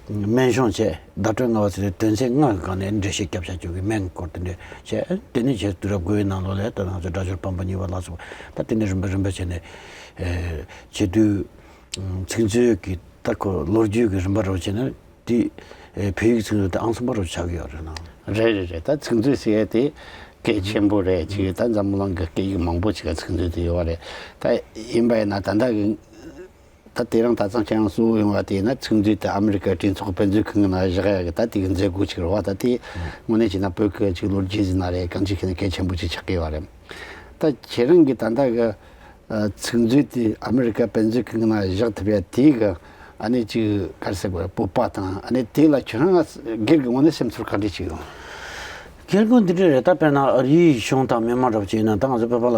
སྨན་གཞུང་བྱས། བརྡ་སྤྲོད་ལྔ་པ་ཟེར་ཏེ་དོན་ཚན་ལྔ་གི་སྒང་ནས་འགྲེལ་བཤད་རྒྱབ་བཞག་ཅོག་གི་སྨན་སྐོར་དེ་འདྲ་བྱས། དེ་ནས་བྱས་དུས་རབས་དགུ་པའི་ནང་ལོགས་ལ་ད་ང་ཚོ་སྒྲ་སྦྱོར་དཔང་པོ་གཉིས་པ་ལ་སོགས་ད་དེ་ནས་རིམ་པ་རིམ་པ་བྱས་ནས་བྱེད་དུས། ཚིག་མཛོད་ཀྱི་ད་ཁོ་ལོ་རྒྱུས་ཀྱི་རིམ་པ་འདྲ་བོ་བྱས་ན་དེ་བོད་ཡིག་ཚིག་མཛོད་དེ་ཨང་གསུམ་པ་འདྲ་བོ་ཆགས་ཀྱི་ཡོད་རེད་ན། རེད་རེད་རེད། ད་ཚིག་མཛོད་ཟེར་ཡ་དེ་གལ་ཆེན་པོ་རེད། ཅིག་ད་འཛམ་བུ་གླིང་གི་སྐད་ཡིག་མང་པོ་ཅིག་ག་ཚིག་མཛོད་དེ་ཡོད་པ་རེད། ད་ཡིན་པ་ཡིན་ན་ད་ལྟ་གི་ད་དེ་རིང་ད་ཐེངས་ཁྱེད་རང་གཙོ་བོ་ཡོང་བ་དེ་ཡིན་ན་ཚིག་མཛོད་དེ་ཨ་མི་རི་ཀའི་གྲོས་ཚོགས་ཀྱི་དཔེ་མཛོད་ཁང་ནང་བཞག་ཡ་གི་ད་དེ་གི་མཛད་སྒོ་ཅིག་རེད་བ། ད་དེ་དངོས་གནས་བྱས་ན་བོད་ཀྱི་ཅིག་ལོ་རྒྱུས་ཟེར་ན་རེད། གང་ཅི་ཁྱེད་ན་གལ་ཆེན་པོ་ཅིག་ཆགས་ཀྱི་ཡོད་པ་རེད། ད་ཁྱེད་རང་གི་ད་ལྟ་གི་ཚིག་མཛོད་དེ་ཨ་མི་རི་ཀ་དཔེ་མཛོད་ཁང་ནང་བཞག་ཐུབ་ཡ་དེ་གི་ཨ་ནི་ཅིག་ག་རེ་ཟེར་དགོས་རེད། སྤོབས་པ་དང་ཨ་ནི་དེ་ལ་ཁྱེད་རང་སྒེར་གྱི་ངོས་ནས་སེམས་ཚོར་ག་འདྲ་ཅིག་ཡོང་། སྒེར་ངོས་འདི་འདྲ་རེད། ད་དཔེར་ན་ཨ་རིའི་གཞུང་དང་མི་མང་འདྲ་པོ་ཅིག་ཡིན་ན་ད་ང་ཚོ་བོད་པ་ལ་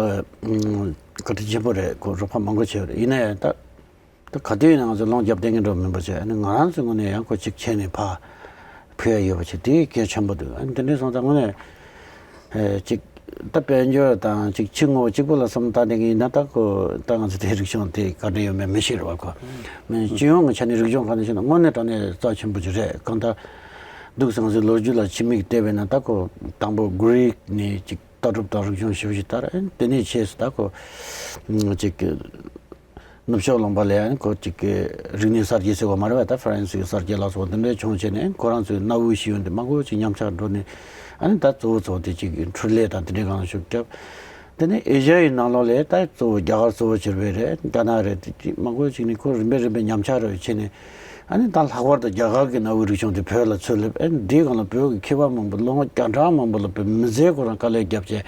བཀའ་དྲིན་ཆེན་པོ་རེད། ཁོ་རོགས་པ་མང་པོ་བྱས་པ་རེད། ཡིན་ན་ཡང་ད་ད་ག་དུས་ཡིན་ན་ང་ཚོ་ལོང་རྒྱབ་བསྡད་མཁན་འདྲ་པོ་མིན་པ་བྱས། ཨ་ནི་ང་རང་ཚོའི་ངོས་ནས་ཡང་ཁོ་གཅིག་བྱས་ནས་ཕར་ཕུལ་ཡ་ཡོད་པ་བྱས་དེ་གལ་ཆེན་པོ་འདུག་ཨ་ནི་དེ་འདྲ་སོང་ཙང་དངོས་གནས། ཨེ་ཅིག་ད་དཔལ་འབྱོར་དང་ཅིག་ཕྱི་དངོས་པོ་གཅིག་པོ་ལ་བསམ་བཏང་བསྡད་མཁན་ཡིན་ན་ད་ཁོ་ད་ང་ཚོ་དེའི་རིག་གཞུང་དེ་ག་འདྲ་ཡོད་མེད་མི་ཤེས་རེད་བ། ཁོ་མིན་སྤྱི་ཡོངས་ཀྱི་ཆ་ནས་རིག་གཞུང་ག་འདྲ་ཞིག་ན་དངོས་གནས་དྲང་གནས་རྩ་ཆེན་པོ་ཅིག་རེད། གང་ལྟར་འདུག་སེ་ང་ཚོའི་ལོ་རྒྱུས་ལ་ཕྱི་མིག་བལྟས་པས་ན་ད་ཁོ་དང་པོ་གྷི་རིག་ནས་ཅིག་ལྟ་གྲུབ་དང་རིག་གཞུང་ཞེ་པོ་ཞིག་དར། ཨེ་དེ་ནས་ཆེས་སུ་ད་ཁོ་ཅིག་ནུབ་ཕྱོགས་ལུང་པ་ལ་ཡང་ཁོ་ཅིག་གི་རིག་གནས་གསར་བརྗེ་ཟེར་བ་མ་རེད་བ། ད་ཧྥ་རན་སིའི་གསར་བརྗེ་ལ་སོགས་འདི་འདྲའི་བྱུང་བྱས་ནས་ཁོ་རང་ཚོའི་གནའ་བོའི་ཤེས་ཡོན་འདི་མང་པོ་ཅིག་ཉམས་ཆག་འགྲོ་ནས། ཨ་ནི་ད་གཙོ་བོ་གཙོ་བོ་དེ་ཅིག་འཕྲུལ་ལས་དང་དེ་འདྲའི་སྒང་ལ་ཤུགས་བརྒྱབ། དེ་ནས་ཨེ་ཤ་ཡའི་ནང་ལོགས་ལ་ད་གཙོ་བོ་རྒྱ་གར་གཙོ་བོ་གྱུར་པའི་རེད། རྒྱ་ནག་རེད། དེ་ཅིག་མང་པོ་ཅིག་ནས་ཁོ་རིམ་པས་རིམ་པས་ཉམས་ཆག་འགྲོ་བྱས་ནས། ཨ་ནི་ད་ལྷག་པར་དུ་རྒྱ་གར་གྱི་གནའ་བོའི་རིག་གཞུང་དེ་བོད་ལ་ཚུར་སླེབས། ཨ་ནི་འདིའི་སྒང་ལ་བོད་ཀྱི་མཁས་པ་མང་པོ་ལོ་ངོ་བརྒྱ་ཕྲག་མང་པོ་ལ་བོད་མི་སེར་ཁོ་རང་དཀའ་ལས་བརྒྱབ་བྱས།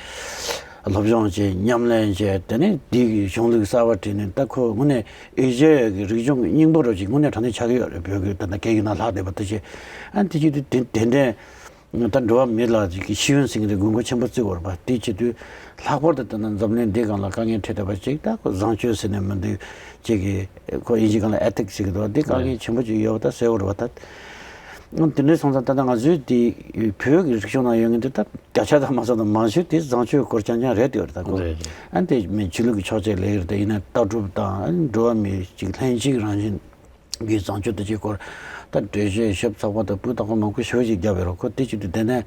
སློབ་སྦྱོང་བྱས། ཉམས་ལེན་བྱས། དེ་ནས་འདི་གི་གཞུང་ལུགས་གསར་པ་བྲིས་ནས་ད་ཁོ་དངོས་གནས་ཨེ་ཤ་ཡ་གི་རིག་གཞུང་གི་སྙིང་པོ་རུ་ཅིག་དངོས་གནས་དྲང་གནས་ཆགས་ཀྱི་ཡོད་རེད། བོད་ཀྱི་ད་ལྟ་སྐད་ཡིག་ནང་ལྷག་བསྡད་པ་དེ་བྱས། ཨ་དེ་ཅིག་དེ་དེ་དེ་འདྲས་ད་འགྲོ་བ་མི་ལ་ཅིག་གི་ཤེས་ཡོན་ཟེར་མཁན་དེ་དགོས་མཁོ་ཆེན་པོ་བརྩི་དགོས་རེད་པ། དེ་བྱེད་དུས་ལྷག་པར་དུ་ད་ལྟ་འཛམ་གླིང་འདིའི་སྒང་ལ་དཀའ་ངལ་འཕྲད་བསྡད་པ་ཅིག་ད་ཁོ་བཟང་སྤྱོད་ཟེར་ནས་མི་འདུག་ཅིག་གི་ཁོ་དབྱིན་ཇིའི་སྒང་ལ་ཨེ་ཐིག་ཟེར་གི་འདུག་འདི་དཀའ་ངལ་ཆེན་པོ་ཅིག་ཡོད་པ་ད་གསལ་བོ་རེད་པ། ད་དེ་འདྲས་སོང་ཙང་ད་ལྟ་ང་ཚོའི་དེ་བོད་ཀྱི་རིག་གཞུང་ནང་ཡོད་མཁན་དེ་ད་བརྒྱ་ཆ་དང་མ་སོང་དང་མང་ཤོས་དེ་བཟང་སྤྱོད་སྐོར་རྐྱང་རྐྱང་རེད་དེ་ཡོད་རེད། ད་ཁོ་རེད་རེད། ཨ་དེ་མི་ཆོས་ལུགས་ཀྱི་ཕྱོགས་གཅིག་ལ་ཡོད་རེད། ད་ཡིན་ན་ལྟ་གྲུབ་དང་ཨ་འགྲོ་བ་མིའི་ཅིག་ལྷན་སྐྱེས་རང་བཞིན་གྱི་བཟང་སྤྱོད་དེ་ཅིག་སྐོར་ད་འགྲེལ་བཤད་ཞིབ་ཚགས་པོ་དང་སྤུས་དག་པོ་མང་པོ་ཞེ་པོ་ཅིག་བརྒྱབ་ཡོད་རེད། ཁོ་དེ་ཅིག་དུས་དེ་ནས་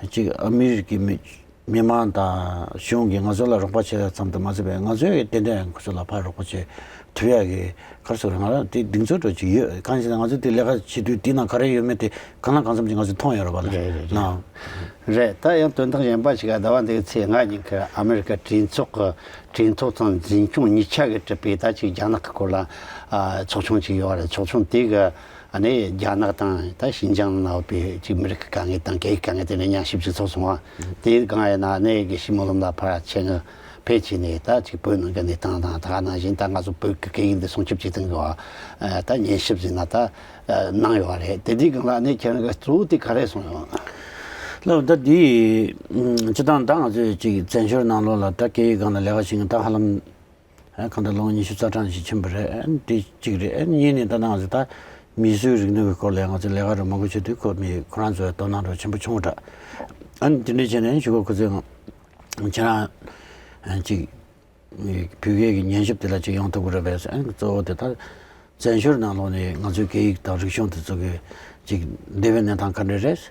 ཅིག་ཨ་མི་རི་ཀའི་མི་མི་མང་དང་གཞུང་གིས་ང་ཚོ་ལ་རོགས་པ་བྱས་ཙམ་དུ་མ་ཟད་པའི་ང་ཚོས་ཏན་ཏན་ཁོ་ཚོ་ལ་ཕར་རོགས་པ་བྱེད་ཐུབ་ཡག་གི་ག་རེ་ཟེར་དགོས་རེད། ང་རང་དེ་གདེང་ཚོད་འདྲ་ཅིག་ཡོད། གང་ཡིན་ཟེར་ན་ང་ཚོ་དེ་ལས་ཀ་བྱེད་དུས་དེའི་ནང་ག་རེ་ཡོད་མེད་དེ་གང་ལ་གང་འཚམ་ཅིག་ང་ཚོས་མཐོང་ཡོད་རེད་པ་ལ། རེད་རེད་རེད། ནའང་། རེད། ད་ཡང་དོན་དག་གཞན་པ་ཞིག་ཨ་ཟླ་བ་འདིའི་ཚེས་ལྔ་ཉིན་གྱི་ཨ་མི་རི་ཀ་གྲོས་ཚོགས་ཀྱི་གྲོས་ཚོགས་ཚང་འཛིན་སྐྱོང་གཉིས་ཆ་གིས་གྲུབ་པའི་ད་ཅིག་རྒྱ་ནག་གི་སྐོར་ལ་ཨ་ཚོགས་ཆུང་ཅིག་ཡོད་རེད། ཚོགས་ཆུང་དེ་གི་ཨ་ནི་རྒྱ་ནག་དང་ད་ཤིན་ཅང་ནང་ཡོད་པའི་ཅིག་མི་རིགས་ཀྱི་དཀའ་ངལ་དང་སྐད་ཡིག་དཀའ་ངལ་དེ་འདྲ་མཉམ་ཞིབ་ཅིག་ཚོགས་སོང་བ། དེའི་སྒང་ཡིན་ན་ཨ་ནི་གི་ཤི་མོ་ལུམ་ལ་ཕར་ཆེད་མངགས་ཕེབས་བྱས་ནས་ད་ཅིག་བོད་ནང་གི་གནས་སྟངས་དང་ད་ག་ནང་བཞིན་ད་ང་ཚོ་བོད་ཀྱི་སྐད་ཡིག་འདི་སྲུང་སྐྱོབ་བྱེད་སྟངས་ཀྱི་བ་ད་ཉན་ཞིབ་ཟེར་ན་ད་གནང་ཡོད་རེད། དེ་དུས་སྒང་ལ་ཨ་ནི་ཁྱེད་རང་གི་གཙོ་བོ་དེ་ག་རེ་གསུངས་ཡོད། ལགས། ད་འདི་སྤྱིར་བཏང་ད་ང་ཚོས་ཅིག་བཙན་བྱོལ་ནང་ལོགས་ལ་ད་སྐད་ཡིག་སྒང་ལ་ལས་ཀ་བྱེད་མཁན་ད་ཧ་ལམ་ཨ་གང་ལྟར་ལོ་ངོ་ཉི་ཤུ་རྩ་གྲངས་ཤིག་ཕྱིན་པ་རེད། ཨ་འདི་གཅིག་རེད། ཨ་གཉིས་ནས་ད་ང་ཚོ་ད་མིས་བཟོས་རིག་ནུས་ཀྱི་སྐོར་ལ་ང་ཚོ་ལས་ཀ་རེ་མང་པོ་བྱེད་དུས་ཁོ་མི་ཁོ་རང་ཚོའི་དོ་སྣང་འདྲ་ཆེན་པོ་བྱུང་བ་འདྲ། ཨ་འདི་འདྲ་བྱས་ནས་ཞུ་གོ་ཁོ་ཚོས་ཁྱེད་རང་ཅིག་བོད་སྐད་ཀྱི་ཉན་ཞིབ་དེ་ལ་ཅིག་ཡོང་ཐུབ་ཀྱི་རེད་པས། ཨ་གཙོ་བོ་དེ་ད་བཙན་བྱོལ་ནང་ལོགས་ནས་ང་ཚོའི་སྐད་ཡིག་དང་རིག་གཞུང་དེ་ཚོ་གི་ཅིག་འདས་པའི་གནས་སྟངས་ག་འདྲ་རེད།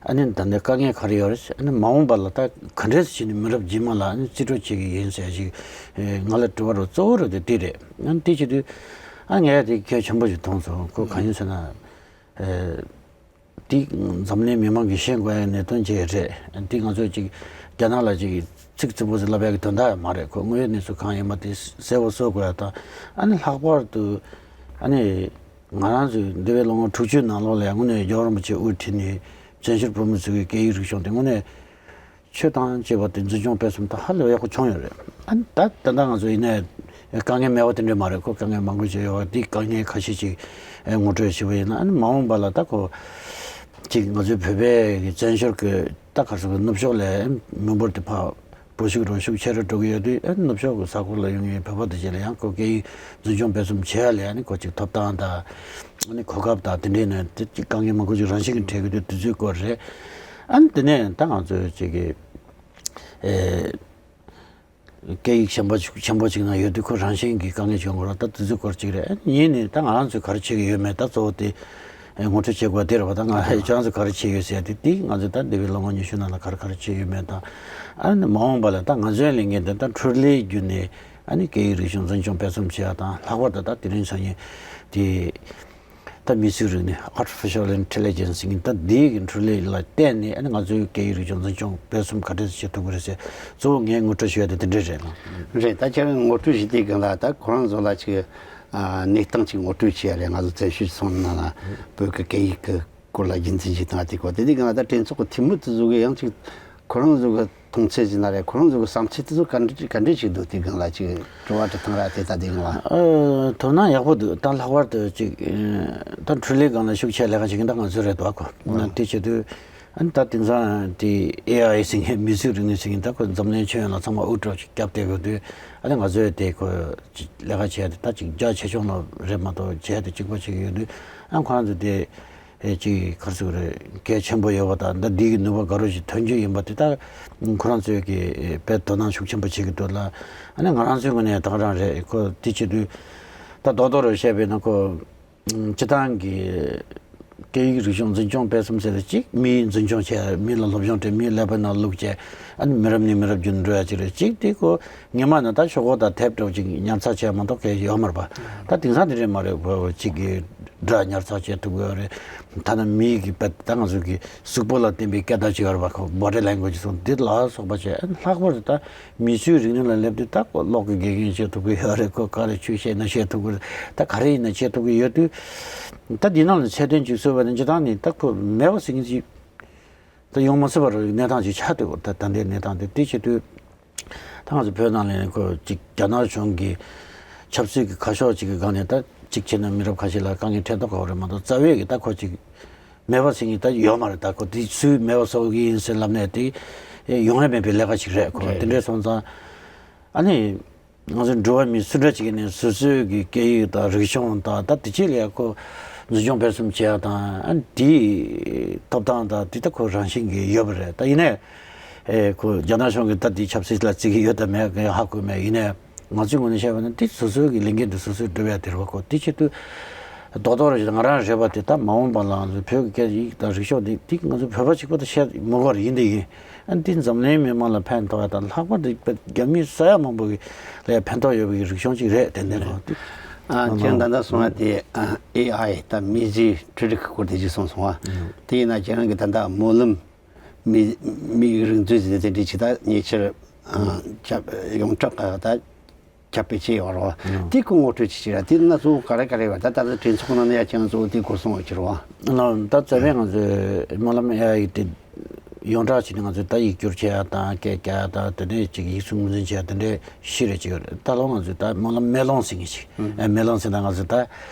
ཨ་ནི་ད་ལྟ་དཀའ་ངལ་ག་རེ་ཡོད་རེད། ཨ་ནི་མ་འོངས་པ་ལ་ད་ག་འདྲས་བྱས་ནས་མི་རབས་རྗེས་མ་ལ་ཨ་ནི་རྩིས་སྤྲོད་བྱེད་ཀྱི་ཡིན་ཟེར་ཞིག་ང་ལ་དྲི་བ་རོ་གཙོ་བོ་རུ་དེ་དེ་རེད། ཨ་ནི་དེ་བྱེད་དུས་ཨ་ངས་དེ་གལ་ཆེན་པོ་ཞིག་མཐོང་སོང་། ཁོ་གང་ཡིན་ཟེར་ན། འདི་འཛམ་གླིང་མི་མང་གིས་ཤེས་དགོས་ཡ་གནད་དོན་ཅིག་རེད། འདི་ང་ཚོས་ཅིག་རྒྱ་ནག་ལ་ཅིག་ཚིག་རྩུབ་པོ་ཞིག་ལབ་ཡ་གི་དོན་དག་ཡང་མ་རེད། ཁོ་དངོས་ཡོད་གནས་ཚུལ་གང་ཡིན་པ་དེ་གསལ་པོ་བཟོ་དགོས་ཡ་དང་། ཨ་ནི་ལྷག་པར་དུ་ཨ་ནི་ང་རང་ཚོའི་འདས་པའི་ལོ་ངོ་དྲུག་ཅུའི་ནང་ལོགས་ལ་ཡང་དངོས་གནས་རྒྱལ་བ་རིན་པོ་ཆེ་དབུ་ཁྲིད་ནས་བཙན་བྱོལ་བོད་མི་ཚོའི་སྐད་ཡིག་རིག་གཞུང་དེ་དངོས་གནས་ཆོས་དང་བཅས་པ་དེ་འཛིན་སྐྱོང་སྤེལ་གསུམ་ད་ཧ་ལས་པ་ཡག་པོ་བྱུང་ཡོད་རེད། ཨ་ནི་ད་ད་ལྟ་ང་ཚོ་ཡིན་ནའི་དཀའ་ངལ་མེད་པ་དེ་འདྲས་མ་རེད། ཁོ་དཀའ་ངལ་མང་པོ་ཞིག་ཡོད་པ་དེ་དཀའ་ངལ་ཁ་ཤས་ཅིག་ངོ་སྤྲོད་བྱས་པ་ཡིན་ན། ཨ་ནི་མ་འོངས་པ་ལ་ད་ཁོ་ཅིག་ང་ཚོའི་བོད་པའི་གི་བཙན་བྱོལ་གི་ད་ག་རེ་ཟེར་དགོས། ནུབ་ཕྱོགས་ལ་མི་འབོར་དེ་ཕར་འབོར་ཤུགས་རུ་ཤུགས་ཆེ་རུ་འགྲོ་གི་ཡོད་དུས། ཨ་ནི་ནུབ་ཕྱོགས་གི་ས་ཁུལ་ལ་ཡོད་མཁན་བོད་པ་དེ་ཚོ་ལ་ཡང་ཁོ་སྐད་ཡིག་འཛིན་སྐྱོང་སྤེལ་གསུམ་བྱེད་ཡ་ལ་ཨ་ནི་ཁོ་ཅིག་ཐོབ་ཐང་དང་། ཨ་ནི་གོ་སྐབས་དང་དེ་འདྲས་ནས་དེ་ཅིག་དཀའ་ངལ་མང་པོ་ཅིག་རང་བཞིན་གྱིས་འཕྲད་གི་འདུག་དེ་ཚོའི་སྐོར་རེད། ཨ་ནི་དེ་ནས་ད་ང་ཚོས་ཅིག་གི་ཨེ། སྐད་ཡིག་ཆེན་པོ་ཆེན་པོ་ཅིག་ནང་ཡོད་དུས་ཁོ་རང་བཞིན་གྱིས་དཀའ་ངལ་བྱུང་དགོས་ར། ད་དེ་ཚོའི་སྐོར་ཅིག་རེད། ཨ་ནི་གཉིས་ནས་ད་ང་རང་ཚོས་ག་རེ་བྱེད་ཀྱི་ཡོད་མེད་ད་གཙོ་བོ་དེ་ངོ་སྤྲོད་བྱེད་དགོས་དེ་རེད་པ། ད་ང་ཁྱེད་རང་ཚོས་ག་རེ་བྱེད་ཡོད་ཟེར་ཡ་དེ་དེ་ང་ཚོས་ད་འདས་པའི་ལོ་ངོ་ཉི་ཤུ་ནང་ལ་ག་རེ་ག་རེ་བྱེད་ཡོད་མེད་དང་། ཨ་ནི་མ་འོངས་པ་ལ་ད་ང་ཚོའི་ལས་འགན་དེ་ད་འཕྲུལ་ལས་བརྒྱུད་ནས་ཨ་ནི་སྐད་ཡིག་རིག་གཞུང་འཛིན་སྐྱོང་སྤེལ་གསུམ་བྱེད་ཡ་དང་། ལྷག་པར་དུ་ད་དེ་རིང་སང་ཉིན་དེ་ད་མིས་བཟོས་རིག་ནུས། Artificial Intelligence ཡིན། ད་འདི་གི་འཕྲུལ་ལས་ལ་བརྟེན་ནས་ཨ་ནི་ང་ཚོའི་སྐད་ཡིག་རིག་གཞུང་འཛིན་སྐྱོང་སྤེལ་གསུམ་ག་འདྲས་བྱེད་ཐུབ་ཀྱི་རེད་ཟེར། གཙོ་བོ་ངས་ངོ་སྤྲོད་ཞུ་ཡ་དེ་དེ་འདྲས་རེད་ལ། རེད། ད་ཁྱེད་རང་ངོ་སྤྲོད་ཞུས་དུས་སྒང་ལ་ད་ཁོ་རང་ཚོ་ལ་ཅིག་ཨ་གནས་སྟངས་ཅིག་ངོ་སྤྲོད་བྱེད་ཡ་རེད། ང་ཚོ་བཙན་བྱོལ་སོང་ནང་ལ་བོད་ཀྱི་སྐད་ཡིག་གི་སྐོར་ལ་རྒྱུན་འཛིན་བྱེད་སྟངས་དེ་སྐོར། དེ་དུས་སྒང་ལ་ད་གྲོས་ཚོགས་ཀྱི་འཐུས་མི་དེ་ཚོ་གི་ཡང་ཅིག་ཁོ་རང་ཚོ་གི་མཐོང་ཚུལ་ཟིན་ན་རེད། ཁོ་རང་ཚོ་གི་བསམ་ཚུལ་དེ་ཚོ་ག་འདྲ་ག་འདྲ་ཞིག་འདུག་དེ་སྒང་ལ་ཅིག་དྲི་བ་དྲི་སྟངས་ར་དེ་ལྟ་དེ་སྒང་ལ། ཨ། དོ་སྣང་ཡག་པོ་འདུག་ད་ལྷག་པར་དུ་ཅིག་ད་འཕྲུལ་ལས་སྒང་ལ་ཤུགས་ཆེ་ལས་ཀ་བྱེད་མཁན་ད་ང་ཚོ་རེད་འདུག་གོ། ཨ། དེ་བྱེད་དུས་ཨ་ནི་ད་དེང་སང་དེ་ཨེ་ཨའི་ཟེར་མཁན་མིས་བཟོས་རིག་ནུས་ཟེར་མཁན་ད་ཁོ་འཛམ་གླིང་ཁྱོན་ཡོངས་ལ་ཚང་མ་དབུ་ཁྲིད་ཅིག་རྒྱབ་བསྡད་ཡོད་དུས། ཨ་ནི་ང་ཚོས་དེ་ཁོ་ཅིག་ལས་ཀ་བྱས་ཏེ་ད་ཅིག་རྒྱ་ཆེ་ཆུང་ལ་རེད་མ་གཏོགས་བྱས་ཏེ་གཅིག་པ་བྱེད་ཀྱི་ཡོད་དུས། ཨ་ཁོ་རང་ཚོ་དེ། ཨེ་ཅིག་ག་རེ་ཟེར་དགོས་རེད། གལ་ཆེན་པོ་ཡོད་པ་དང་ད་འདི་གི་ནུས་པ་ག་རེ་ཞིག་ཐོན་རྒྱུ་ཡིན་པ་དེ་དག་ཁོ་རང་ཚོས་ཀྱི་དཔེ་དོ་སྣང་ཤུགས་ཆེན་པོ་བྱེད་ཀྱི་འདུག་ལ། ཨ་ནི་ང་རང་ཚོའི་ངོས་ནས་ད་ག་རང་རེད། ཁོ་དེ་བྱེད་དུས་ད་རྡོག་རྡོག་རུ་བཤད་པས་ན་ཁོ་སྤྱི་བཏང་གི་སྐད་ཡིག་རིག་གཞུང་འཛིན་སྐྱོང་སྤེལ་གསུམ་ཟེར་ཏེ་གཅིག་མིའི་འཛིན་སྐྱོང་བྱས། མི་ལ་སློབ་སྦྱོང་སྤྲད། མིའི་ཀླད་པའི་ནང་བླུགས་བྱས། ཨ་ནི་མི་རབས་ནས་མི་རབས་བརྒྱུད་འགྲོ་ཡ་ཅིག་རེད། གཅིག་དེ་ཁོ་སྔོན་མ་ནས་ད་ཤོག་གུ་དང་དེབ་འདྲ་བོ་ཅིག་ཉར་ཚགས་བྱས་མ་གཏོགས་གལ་ཡོད་མ་རེད་པ། ད་དེང་སང་དེ་འདྲས་མ་རེད་པ། ཅིག་གི་སྒྲ་ཉར་ཚགས་བྱེད་ཐུབ་ཀྱི་ཡོད་རེད། ཐ་ན་མིའི་གི་དཔེ་ད་ང་ཚོ་གི་གཟུགས་པོ་ལ་བརྟེན་པའི་སྐད་བརྡ་ཅིག་ཡོད་རེད་པ། ཁོ་body language སོགས་འདི་ལ་སོགས་པ་བྱས། ལྷག་པར་དུ་ད་མིས་བཟོས་རིག་ནུས་ལ་སླེབས་དུས་ད་ཁོ་གློག་གི་དགེ་རྒན་བྱེད་ཐུབ་ཀྱི་ཡོད་རེད། ཁོ་ག་རེ་ཆོས་བཤད་ན་བཤད་ཐུབ་ཀྱི་རེད། ད་ག་རེ་ཡིན་ན་བྱེད་ཐུབ་ཀྱི་ཡོད་དུས། ད་འདི་ནང་ལ་ཚད་ལྡན་ཅིག་བཟོས་པ་ནི་སྤྱི་བཏང་ནས་ད་ཁོ་མེད་པ་ཟེར་མཁན་ཅིག་ད་ཡོང་མ་སྲིད་པ་རེད། གནས་སྟངས་ཅིག་ཆགས་བསྡད་ཡོད། ད་ད་ལྟའི་གནས་སྟངས་དེ་དེ་བྱེད་དུས། ད་ང་ཚོ་བོད་ནང་ལ་ཁོ་ཅིག་རྒྱ་ནག་གཞུང་གི་ཆབ་སྲིད་ཀྱི་ཁ་ཕྱོགས་ཅིག་གི་སྒང་ནས་ད་ཅིག་བྱས་ན་མི་རབས་ཁ་ཤས་ལ་དཀའ་ངལ་འཕྲད་མདོག་ཁ་པོ་རེད་མ་གཏོགས། རྩ་བའི་གི་ད་ཁོ་ཅིག་མེད་པ་ཟེར་མཁན་ད་ཡོད་མ་རེད། ད་ཁོ་དེ་སུས་མེད་པ་བཟོ་གི་ཡིན་ཟེར་ལབ་ནས་དེ་ཡོང་ཡ་མེད་པའི་ལས་ཀ་ཅིག་རེད། ཁོ་རེད། དེ་འདྲས་སོང་ཙང་ཨ་ནི། ང་ཚོ་འགྲོ་བ་མི་སུ་འདྲ་ཅིག་ནས་སོ་སོའི་གི་སྐད་ཡིག་དང་རིག་གཞུང་དང་ད་དེ་ཅིག་ལ་ཁོ་འཛིན་སྐྱོང་སྤེལ་གསུམ་བྱེད་ཡ་དང་། ཨ་ནི་དེའི་ཐོབ་ཐང་དང་དེ་ད་ཁོ་རང་བཞིན་གྱི་ཡོད་པ་རེད། ད་ཡིན་ནའི་ཨེ་ཁོ་རྒྱ་ནག་གཞུང་གིས་ད་དེའི་ཆབ་སྲིད་ལ་བརྩི་གི་ཡོད་དམ་མེད་གི་ཧ་གོ་མེད། ཡིན་ནའི་ང་ཚོའི་ངོས་ནས་བཤད་པ་ན་དེ་སོ་སོའི་གི་ལས་འགན་དེ་སོ་སོས་སྒྲུབ་ཡ་དེ་རེད་པ། ཁོ་དེ་བྱེད་དུས་རྡོག་རྡོག་རེ་ཞིག་ང་རང་རེད་པ། དེ་ད་མ་འོངས་པ་ལ་ང་ཚོ་བོད་ཀྱི་སྐད་ཡིག་དང་རིག་གཞུང་དེ་དེ་ང་ཚོ་བོད་པ་གཅིག་པོ་དང་བཤད་མི་དགོས་རེད། ཡིན་དེ་ཡིན། ཨ་ནི་འདི་འཛམ་གླིང་མི་མང་ལ་ཕན་ཐོགས་ཡ་དང་། ལྷག་པར་དུ་རྒྱ་མི་ས་ཡ་མང་པོ་གི་ལ་ཡ་ཕན་ཐོགས་ཡོད་པའི་རིག་གཞུང་ཅིག་རེད། དེ་འདྲ་ལ་དེ། ཨ་ཁྱེད་ད་ལྟ་གསུངས་པ་དེ་ཨེ་ཨའི་ད་མིས་བཟོས་འཕྲུལ་རིག་གི་སྐོར་དེ་ཅིག་གསུངས་སོང་བ། དེ་ཡིན་ན་ཁྱེད་རང་གི་ད་ལྟ་སྨོན་ལམ་མི་མིའི་རིག་མཛོད་ཟེར་དེ་འདྲ་ཅིག་ད་ཉེ་ཆར་ཨ་ཁྱབ་ཡོངས་གྲགས་ད། ཁྱབ་སྤེལ་བྱས་ཡོད་རེད་བ། ཨང་། དེ་ཁོ་ངོ་སྤྲོད་ཅིག་བྱེད་ར། དེ་ན་གཙོ་བོ་ག་རེ་ག་རེ་ཡོད་པ། ད་ད་ལྟ་གྲོས་ཚོགས་ནང་ནས་ཡ་ཁྱེད་རང་གཙོ་བོ་དེ་སྐོར་གསུང་བ་ཅིག་རེད་བ། ཨང་། ད་རྩ་བའི་ང་ཚོའི་སྨོན་ལམ་ཨེ་ཨའི་དེ་ཡོངས་གྲགས་བྱས་ནས་ང་ཚོས་ད་ཡིག་སྒྱུར་བྱེད་ཡ་དང་སྐད་རྒྱག་ཡ་དང་དེ་འདྲས་ཅིག་ཡིག་གཟུགས་ངོས་འཛིན་བྱེད་ཡ་དེ་འདྲས་བཞི་རེ་ཅིག་ཡོད་རེད། ད་ལོ་ང་ཚོས་ད་སྨོན་ལམ་མེ་ལོང་ཟེར་མཁན་ཅིག་ཨང་། ཨེ་མེ་ལོང་ཟེར་ན་ང་ཚོས་ད་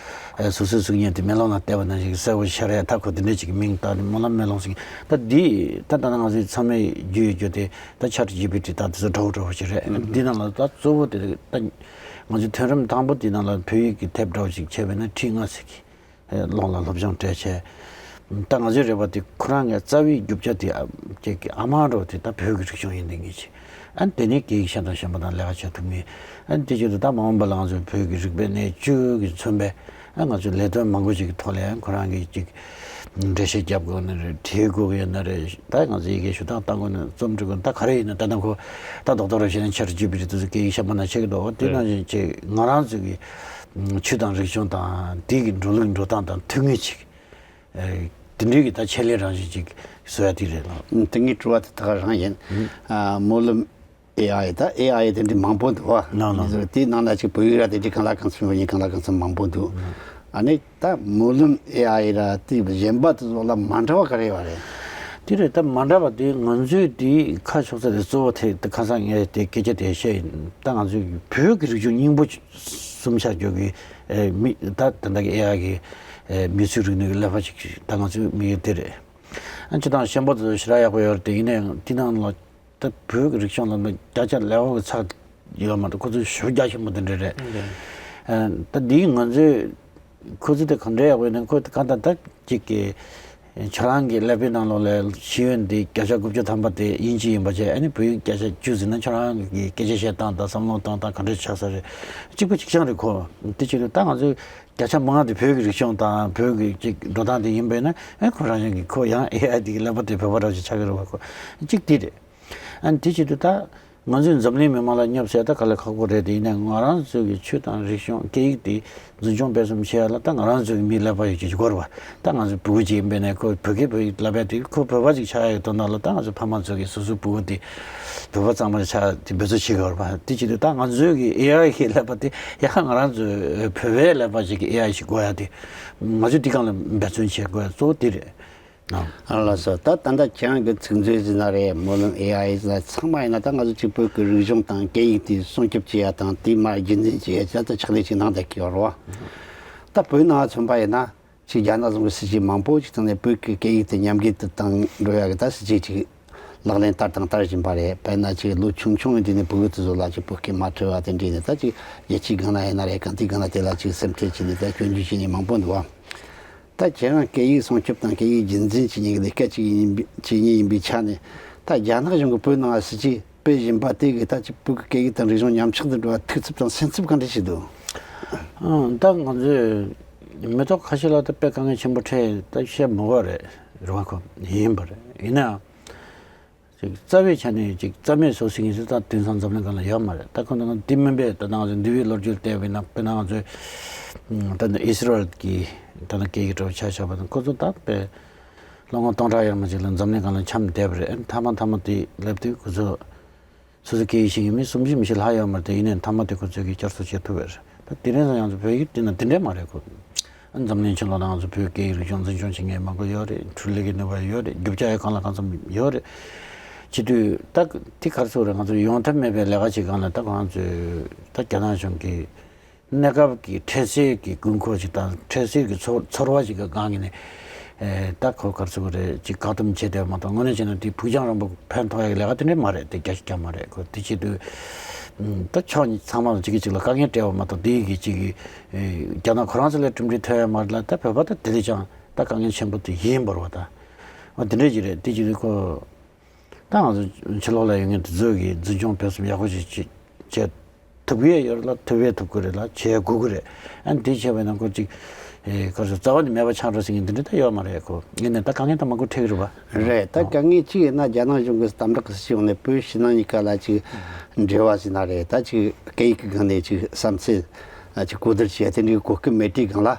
ཨེ་སོ་སོའི་གཟུགས་བརྙན་དེ་མེ་ལོང་ལ་བལྟས་པ་ནང་བཞིན་གསལ་པོ་ཤར་ཡ། ད་ཁོ་དེ་འདྲས་ཅིག་མིང་བཏགས་ནས་སྨོན་ལམ་མེ་ལོང་ཟེར་མཁན། ད་འདི་ད་ད་ང་ཚོའི་ཚང་མས་རྒྱུས་ཡོད་རྒྱུ་དེ། ད་ཆ་ཊི་ཇི་པི་ཊི་ད་དེ་ཚོ་འདྲ་བོ་འདྲ་བོ་ཞིག་རེད། ཨ་ནི་འདི་ནང་ལ་ད་གཙོ་བོ་དེ་ད་ང་ཚོའི་ཐོན་རིམ་དང་པོ་འདི་ནང་ལ་བོད་ཡིག་གི་དེབ་འདྲ་བོ་ཞིག་བྱས་པས་ན་ཁྲི་ལྔ་ཟིན་གི། ཨེ་ཀློག་ལ་སློབ་སྦྱོང་སྤྲད་བྱས། ད་ང་ཚོའི་རེ་བ་དེ་ཁོ་རང་གི་རྩ་བའི་རྒྱུ་ཆ་དེ་ཨ་ཀྱེ་ཀྱེ་ཨ་མ་འདྲ་བོ་དེ་ད་བོད་ཀྱི་རིག་གཞུང་ཡིན་དེ་ངེས་ཅིག་ཨ་ནི་དེ་ནས་སྐད་ཡིག་གཞན་དང་གཞན་པ་དང་ལས་ཀ་བྱེད་ཐུབ་ངེས། ཨ་ནི་དེ་བྱེད་དུས་ད་མ་འོངས་པ་ལ་ང་ཚོའི་བོད་ཀྱི་རིག་པའི་གནས་བཅུད་ཀྱིས་མཚོན་པའི་ཨ་ང་ཚོའི་ལས་དོན་མང་པོ་ཞིག་གི་ཐོག་ལ་ཡང་ཁོ་རང་གིས་ཅིག་འགྲེལ་བཤད་རྒྱབ་དགོས་ན་རེད། བྲིས་དགོས་ཀྱི་ཡོད་ན་རེད། ད་ང་ཚོ་ཡི་གེ་ཞུ་སྟངས་བཏང་དགོས་ན། རྩོམ་འབྲི་དགོས་ན། ད་ག་རེ་ཡིན་ན་ད་ནང་ཁོ་ད་རྡོག་རྡོག་རེ་བཤད་ན་ཆ་ཊི་ཇི་པི་ཊི་དེ་ཚོ་སྐད་ཡིག་གཞན་པ་ནང་ཆགས་ཀྱི་འདུག་དེ་ནང་བཞིན་ཅིག་ང་རང་ཚོ་གི་ཆོས་དང་རིག་གཞུང་དང་དེ་གི་འགྲོ་ལུགས་འགྲོ་སྟངས་དང་མཐུན་ངེས་ཅིག་ཨེ་ དེ་འདྲའི་གི་ད་ཆེད་ལས་རང་བཞིན་ཅིག་བཟོ་ཡ་དེ་རེད་ལ། ཨུམ། དེ་ངའི་དྲི་བ་དེ་ད་ག་རང་ཡིན། ཨ། སྨོན་ལམ་ཨེ་ཨའི། ད་ཨེ་ཨའི་དེ་འདྲའི་མང་པོ་འདུག་བ། ལགས་ལགས། དེའི་ནང་ན་ཅིག་བོད་ཡིག་ར་དེ་འདྲའི་གང་ལ་གང་འཚམ་ཡོད་མཁན་གང་ལ་གང་འཚམ་མང་པོ་འདུག་ཨ་ནི་ད་སྨོན་ལམ་ཨེ་ཨའི་ར་དེ་གཞན་པ་དེ་ཚོ་ལ་མ་འདྲ་བ་ག་རེ་ཡོད་རེད། དེ་རེད། ད་མ་འདྲ་བ་དེ་ང་ཚོས་དེ་ཁ་ཕྱོགས་ས་དེ་གཙོ་བོ་དེ་ད་ཁ་སང་ངས་དེ་སྐད་ཆ་དེ་བཤད་ཡིན། ད་ང་ཚོས་བོད་ཀྱི་རིག་གཞུང་སྙིང་པོ་གསུམ་ཆ་འཇོག་གི་ཨེ་མི་ད་ད་ལྟ་གི་ཨེ་ཨའི་གི་ཨེ་མི་ཚུལ་རིག་གནས་ཀྱི་ཀླད་པ་ཞིག་ད་ང་ཚོའི་མི་ཡུལ་དེ་རེད། ཨ་ཅི་དང་ཤན་པོ་དེ་ཚོ་ཞེ་དྲག་ཡག་པོ་ཡོད་རེད་དེ། ཡིན་ནའང་དེ་ནང་ལ་ད་བོད་ཀྱི་རིག་གཞུང་ལ་ནི་བརྒྱ་ཆ་ལེགས་པོ་གི་ཚད་ཡོད་མ་རེད། ཁོ་ཚོ་ཞེ་པོ་རྒྱ་ཆེན་པོ་དེ་འདྲ་རེད། ཨ་ད་འདིའི་ང་ཚོས་ཁོ་ཚོ་དེ་གང་འདྲ་ཡག་པོ་ཡིན་ན། ཁོ་གང་ལྟར་ད་ཅིག་གི་ཁྱེད་རང་གི་ཀླད་པའི་ནང་ལོགས་ལ་ཤེས་ཡོན་དེ་བརྒྱ་ཆ་དགུ་བཅུ་ཐམ་པ་དེ་དབྱིན་ཇི་ཡིན་པ་བྱས། ཨ་ནི་བོད་ཡིག་བརྒྱ་ཆ་བཅུ་ཟིན་ན་ཁྱེད་རང་གི་སྐད་ཆ་བཤད་སྟངས་དང་བསམ་བློ་བཏང་སྟངས་ག་འདྲ་ཆགས་ས་རེད། གཅིག་པ་གཅིག་རྐྱང་རེད་ཁོ། དེ་བྱེད་དུས་ད་ང་ཚོས་བརྒྱ་ཆ་མང་དེ་བོད་ཀྱི་རིག་གཞུང་དང་བོད་ཀྱི་ཅིག་འགྲོ་སྟངས་དེ་ཡིན་པས་ན། ཨ་ཁོ་རང་བཞིན་གྱིས་ཁོ་ཡང་ཨེ་ཨའི་དེ་གི་ཀླད་པ་དེ་བོད་པ་འདྲ་ཞིག་ཆགས་ཀྱི་རེད་བ། ཁོ་གཅིག་དེ་རེད། ཨ་ནི་དེ་བྱེད་དུས་ད་ང་ཚོས་འཛམ་གླིང་མི་མང་ལ་སྙོབ་ཟེར་ད་དཀའ་ལས་ཁག་པོ་རེད་དེ། ཡིན་ནའང་ང་རང་ཚོ་གི་ཆོས་དང་རིག་གཞུང་སྐད་ཡིག་དེ་འཛིན་སྐྱོང་སྤེལ་གསུམ་བྱེད་ཡ་ལ་ད་ང་རང་ཚོ་གི་མིའི་ཀླད་པ་ཡོད་ཀྱི་དགོས་རེད་བ། ད་ང་ཚོ་ཕྲུ་གུ་ཅིག་ཡིན་པས་ན་ཁོ་བོད་སྐད་བོད་ཡིག་བསླབ་ཡ་དེ་ཁོ་བོད་པ་ཅིག་ཆགས་ཡ་གི་དོན་དག་ལ། ད་ང་ཚོ་ཕ་མ་ཚོ་གི་སོ་སོའི་ཕྲུ་གུ་དེ་བོད་པ་གཙང་མ་ཆགས་དེ་འབད་རྩོལ་བྱེད་དགོས་རེད་བ། དེ་བྱེད་དུས་ད་ང་ཚོའི་གི་ཨེ་ཨའི་གི་ཀླད་པ་དེ་ཡ་ང་རང་ཚོའི་བོད་པའི་ཀླད་པ་ཅིག་གི་ཨེ་ཨའི་ཞིག་དགོས་ཡ་དེ། ང་ཚོས་དེ་སྒང་ལ་འབད་བརྩོན་བྱེད་དགོས་ཡ་གཙོ་བོ་དེ་རེད། ཨ། ཨ་ལགས་སོ། ད་ད་ལྟ་ཁྱེད་རང་གི་ཚིག་མཛོད་ཟེར་ན་རེད། སྨོན་ལམ་ཨེ་ཨའི་ཟེར་ན་ཚང་མ་ཡིན་ན་ད་ང་ཚོ་གཅིག་བོད་ཀྱི་རིག་གཞུང་དང་སྐད་ཡིག་དེ་སྲུང་སྐྱོབ་བྱེད་ཡ་དང་དེ་མར་རྒྱུན་འཛིན་བྱེད་ཡ་ད་ལྟ་ཕྱག་ལས་ཅིག་གནང་བསྡད་ཀྱི་ཡོད་རེད་བ། ད་བོད་ནང་མཚོན་པ་ཡིན་ན་ཅིག་རྒྱ་ནག་བཟུང་གི་སྲིད་ཇུས་མང་པོ་ཅིག་བཏང་ནས་བོད་ཀྱི་སྐད་ཡིག་དེ་ཉམས་རྒུད་དུ་བཏང་འགྲོ་ཡ་གི་ད་སྲིད་ཇུས་ཅིག་ལག་ལེན་བསྟར་དང་བསྟར་བཞིན་པ་རེད། དཔེར་ན་ཅིག་ལོ་ཆུང་ཆུང་དུས་ནས་བོད་ཡིག་དེ་ཚོ་ལ་ཅིག་བོད་སྐད་མ་ཁྲིད་པ་དེ་འདྲ་ནས་ད་ཅིག་རྒྱལ་སྤྱིའི་སྒང་ལ་ཡིན་ན་རེད། གང་དེའི་སྒང་ལ་དེ་ལ་ཅིག་སེམས་ཁྲལ་བྱས་ནས་ད་སྐྱོན་བརྗོད་བྱས་ནས་མང་པོ་འདུག་བ། ད་ཁྱེད་རང་སྐད་ཡིག་སྲུང་སྐྱོབ་དང་སྐད་ཡིག་རྒྱུན་འཛིན་བྱེད་མཁན་གྱི་ལས་ཀ་ཅིག་ཡིན་པའི་བྱེད་མཁན་ཡིན་པའི་ཆ་ནས། ད་རྒྱ་ནག་གཞུང་གིས་བོད་ནང་ལ་སྲིད་ཇུས་སྤེལ་བཞིན་པ་དེ་གིས་ད་ཅིག་བོད་ཀྱི་སྐད་ཡིག་དང་རིག་གཞུང་ཉམས་ཆག་ཏུ་འགྲོ་བ་ཐུག་ཚབས་དང་སེམས་འཚབ་ག་འདྲ་ཞིག་འདུག་ཨང་། ད་ང་ཚོས་མི་ཐོག་ཁ་ཤས་ལ་ད་དཔེ་དཀའ་ངལ་ཆེན་པོ་འཕྲད་ད་བཤད་མི་དགོས་རེད། རེད་བ། ཁོ་ཡིན་པ་རེད། ཡིན་ནའང་། ཅིག་རྩ་བའི་ཆ་ནས་ཅིག་རྩ་མེད་བཟོ་ཟེར་མཁན་ཞིག་ད་དེང་སང་འཛམ་གླིང་སྒང་ལ་ཡོད་མ་རེད། ད་ཁོ་ན་འདི་མིན་པས། ད་ང་ཚོ་འདས་པའི་ལོ་རྒྱུས་བལྟས་པ་ཡིན་ན། དཔེར་ན་ང་ཚོའི་ད་ནི་ཨི་སི་རལ་གྱི་ད་ནི་སྐད་ཡིག་འདྲ་བོ་ཆ་བཞག་པ་ན། ཁོ་ཚོ་ད་དཔེ་ལོ་ངོ་སྟོང་ཕྲག་ཡར་མར་ཅིག་ལ་འཛམ་གླིང་སྒང་ལ་འཁྱམས་བསྡད་པ་རེད། ཨ་ནི་མཐའ་མ་མཐའ་མ་དེ་སླེབས་དུས་ཁོ་ཚོ་སོ་སོའི་སྐད་ཡིག་ཤེས་མཁན་མི་གསུམ་བཞི་མི་ཤེས་ལྷག་ཡོད་མ་རེད་དེ། ཡིན་ནའི་མཐའ་མ་དེ་ཁོ་ཚོས་ཀྱིས་བསྐྱར་གསོ་བྱེད་ཐུབ་པ་རེད། ད་དེ་རིང་སང་ང་ཚོ་བོད་ཡིག་བལྟས་ན་དེ་འདྲས་མ་རེད་ཁོ། ཨ་འཛམ་གླིང་ཕྱི་ལོགས་ལ་ང་ཚོ་བོད་སྐད་ཡིག་རིག་གཞུང་འཛིན་སྐྱོང་བྱེད་མཁན་མང་པོ་ཡོད་རེད། འཕྲུལ་ལས་ཀྱི་ནུས་པ་ཡོད་རེད། རྒྱུ་ཆ་ཡང་གང་ལ་གང་འཚམ་ཡོད་རེད། བྱེད་དུས་ད་དེ་ག་རེ་ཟེར་དགོས་རེད། ང་ཚོ་ཡོང་ཐབས་མེད་པའི་ལས་ཀ་ཅིག་སྒང་ལ་ད་ང་ཚོས་ད་རྒྱ་ནག་གཞུང་གིས་གནས་སྐབས་ཀྱི་འཕྲལ་སེལ་གྱི་དགོས་མཁོ་ཞིག་དང་འཕྲལ་སེལ་གྱི་ཚོར་ཚོར་བ་ཞིག་གི་སྒང་ནས། ཨེ་ད་ཁོ་ག་རེ་ཟེར་དགོས་རེད། ཅིག་བཀག་སྡོམ་བྱས་བསྡད་པ་མ་གཏོགས། དངོས་གནས་བྱས་ན་དེ་ཕུགས་རྒྱང་རིང་པོ་ཕན་ཐོགས་ཡག་གི་ལས་ཀ་དེ་འདྲས་མ་རེད། དེ་རྒྱ་ཞིག་རྒྱ་མ་རེད་ཁོ། དེ་བྱེད་དུས་ཨམ་ད་ཕྱོགས་གཉིས་ཚང་མ་ལ་གཅིག་གིས་གཅིག་ལ་དཀའ་ངལ་སྤྲད་པ་མ་གཏོགས། དེ་ཡི་གེ་གཅིག་གིས་ཨེ་རྒྱ་ནག་ཁོ་རང་ཚོ་ལ་གྲུབ་འབྲས་ཐོན་ཡ་མ་རེད་ལ། ད་བོད་པ་ད་དེ་ལས་ཀྱང་ད་དཀའ་ངལ་ཆེན་པོ་དེ་ཡིན་པ་རེད་བ། ད་འོ་དེ་འདྲས་ཅིག་རེད། དེ་བྱེད་དུས་ཁོ། ད་ང་ཚོ་ཕྱི་ལོགས་ལ་ཡོད་མཁན་དེ་ཚོས་ཀྱིས་འཛིན་སྐྱོང་སྤེལ་གསུམ་ཡག་པོ་ཞིག་བྱེད་བྱེད་ཐུབ་ཀྱི་ཡོད་རེད་ལ། ཐུབ་ཡས་ཐུབ་ཀྱི་རེད་ལ། བྱེད་དགོས་ཀྱི་རེད། ཨ་ནི་དེ་བྱས་པ་ཡིན་ན་ཁོ་ཅིག་ཨེ་ག་རེ་ཟེར། རྩ་བ་ནས་མེད་པ་ཆགས་འགྲོ་ཟེར་མཁན་དེ་འདྲ་ད་ཡོད་མ་རེད་ཁོ། ཡིན་ནའི་ད་དཀའ་ངལ་ད་མང་པོ་འཕྲད་ཀྱི་རེད་པ། རེད། ད་དཀའ་ངལ་གཅིག་ཡིན་ན་རྒྱ་ནག་གཞུང་གིས་དམ་དྲག་གི་སྲིད་ཇུས་འོག་ནས་བོད་ཕྱི་ནང་གཉིས་ཀ་ལ་ཅིག་འབྲེལ་བ་ཟེར་ན་རེད། ད་ཅིག་སྐད་ཡིག་གི་སྒང་ནས་ཅིག་བསམ་ཚུལ་ཅིག་གོ་བསྡུར་བྱེད་ཡ་དེ་འདྲའི་གོ་སྐབས་མེད་དུས་སྒང་ལ།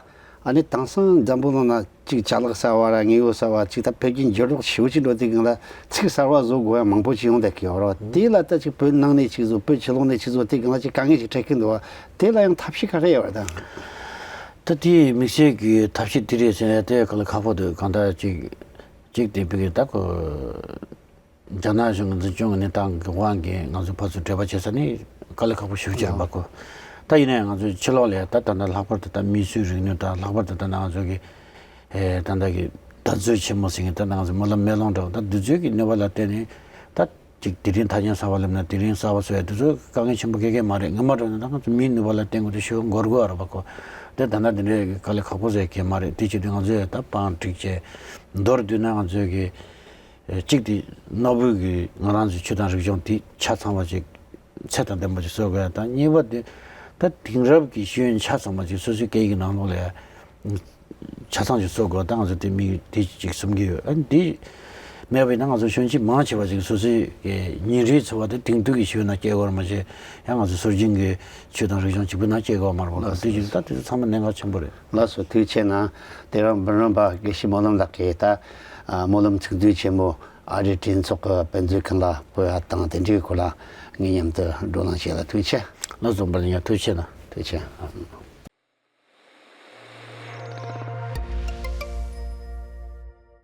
ཨ་ནི་དེང་སང་འཛམ་བུ་གླིང་ན་ཅིག་ཅ་ལག་གསར་བ་ར་དངོས་པོ་གསར་བ་ཅིག་ད་འཕེལ་རྒྱས་འགྱུར་ལྡོག་ཞེ་པོ་ཅིག་འགྲོ་དུས་སྒང་ལ་ཚིག་གསར་བ་བཟོ་དགོས་ཡ་མང་པོ་ཅིག་ཡོང་བསྡད་ཀྱི་ཡོད་རེད། དེ་ལ་ད་ཅིག་བོད་ནང་ནས་ཅིག་བཟོ། བོད་ཕྱི་ལོགས་ནས་ཅིག་བཟོ་དུས་སྒང་ལ་ཅིག་དཀའ་ངལ་ཞིག་འཕྲད་ཀྱི་འདུག་བ། དེ་ལ་ཡང་ཐབས་ཤེས་ག་རེ་ཡོད་རེད་ད། ད་དེའི་དམིགས་བསལ་གྱི་ཐབས་ཤེས་དེ་རེད་ཟེར་ཡ་དེ་དཀའ་ལས་ཁག་པོ་འདུག་གང་ལྟར་ཅིག་ཅིག་དེ་བོད་ཀྱི་ད་ཁོ། རྒྱ་ནག་གཞུང་གི་འཛིན་སྐྱོང་གི་གནས་སྟངས་ཀྱི་དབང་གིས་ང་ཚོ་ཕར་ཚུར་འབྲེལ་བ་བྱེད་ས་ནི་དཀའ་ལས་ཁག་པོ་ཞེ་པོ་ཅིག་རེད་པ་ཁོ། ད་ཡིན་ནའི་ང་ཚོ་ཕྱི་ལོགས་ལ་ད་ད་ལྟ་ལྷག་པར་དུ་ད་མིས་བཟོས་རིག་ནུས་དང་། ལྷག་པར་དུ་ད་ང་ཚོ་གི་ཨེ་ད་ལྟ་གི་འདབ་རྫོང་ཆེན་མོ་ཟེར་མཁན། ད་ང་ཚོ་སྨོན་ལམ་མེ་ལོང་འདྲ་བོ། ད་འདི་ཚོའི་གི་ནུས་པ་ལ་བརྟེན་ནས་ད་ཅིག་དེ་རིང་ཐ་སྙད་གསར་པ་སླེབས་ན་དེ་རིང་གསར་པ་བཟོ་ཡ་དེ་ཚོ་དཀའ་ངལ་ཆེན་པོ་ག་གེ་མ་རེད། སྔོན་མ་འདྲ་བོ་ན་ད་ང་ཚོ་མིའི་ནུས་པ་ལ་བརྟེན་དགོས་དུས་ཞེ་པོ་འགོར་གི་ཡོད་རེད་པ་ཁོ། དེ་ད་ལྟ་དེ་འདྲའི་གི་དཀའ་ལས་ཁག་པོ་ཟེར་གི་མ་རེད། དེ་བྱེད་དུས་ང་ཚོས་ད་པང་བསྒྲིགས་བྱས་མདོར་བསྡུས་ན་ང་ཚོས་གི་གཅིག་དེ་ནོར་བུ་གི་ང་རང་ཚོའི་ཆོས་དང་རིག་གཞུང་དེ་ཆ་ཚང་བ་ཅིག་ཚད་དང་ལྡན་པ་ཅིག་བཟོ་དགོས་ཡ་དང་། གཉིས་པ་དེ་ད་དེང་རབས་ཀྱི་ཤེས་ཡོན་ཆ་ཚང་བ་ཅིག་སོ་སོའི་སྐད་ཡིག་གི་ནང་ལོགས་ལ་ཡ་ཆ་ཚང་ཅིག་བཟོ་དགོས། ད་ང་ཚོ་དེ་མི་དེ་ཅིག་བསམ་གྱི་ཡོད། ཨ་ནི་དེ་ མེད་པ་ཡིན་ན་ང་ཚོ་གཞོན་སྐྱེས་མང་ཆེ་བ་ཞིག་སོ་སོའི་གི་ཉིན་རེའི་འཚོ་བ་དེ་དེང་དུས་ཀྱི་ཤེས་ཡོན་ནང་སྐྱེལ་དགོས་རེད་མ་གཞི། ཡང་ང་ཚོ་སྲོལ་རྒྱུན་གྱི་ཆོས་དང་རིག་གཞུང་གཅིག་པུའི་ནང་སྐྱེལ་དགོས་མ་རེད་པ། ལགས་སོ། དེ་བཞིན་ད་དེ་ཚོ་ཚང་མ་གནད་འགག་ཆེན་པོ་རེད། ལགས་སོ། ཐུགས་རྗེ་ཆེ་གནང་། དེ་རིང་འབུམ་རམས་པ་དགེ་བཤེས་སྨོན་ལམ་ལགས་ཀྱིས་ད་ཨ་སྨོན་ལམ་ཚིག་བསྡུས་ཆེན་མོ་ཨ་རིའི་གྲོས་ཚོགས་ཀྱི་དཔེ་མཛོད་ཁང་ལ་བཀོད་ཡ་དང་དེ་འདྲའི་སྐོར་ལ་ངའི་མཉམ་དུ་བགྲོ་གླེང་བྱས་ལ་ཐུགས་རྗེ་ཆེ། ལགས་སོ། འབུམ་རམས་པ་ལགས་ཐུགས་རྗེ་ཆེ་གནང་། ཐུགས་རྗེ་ཆེ།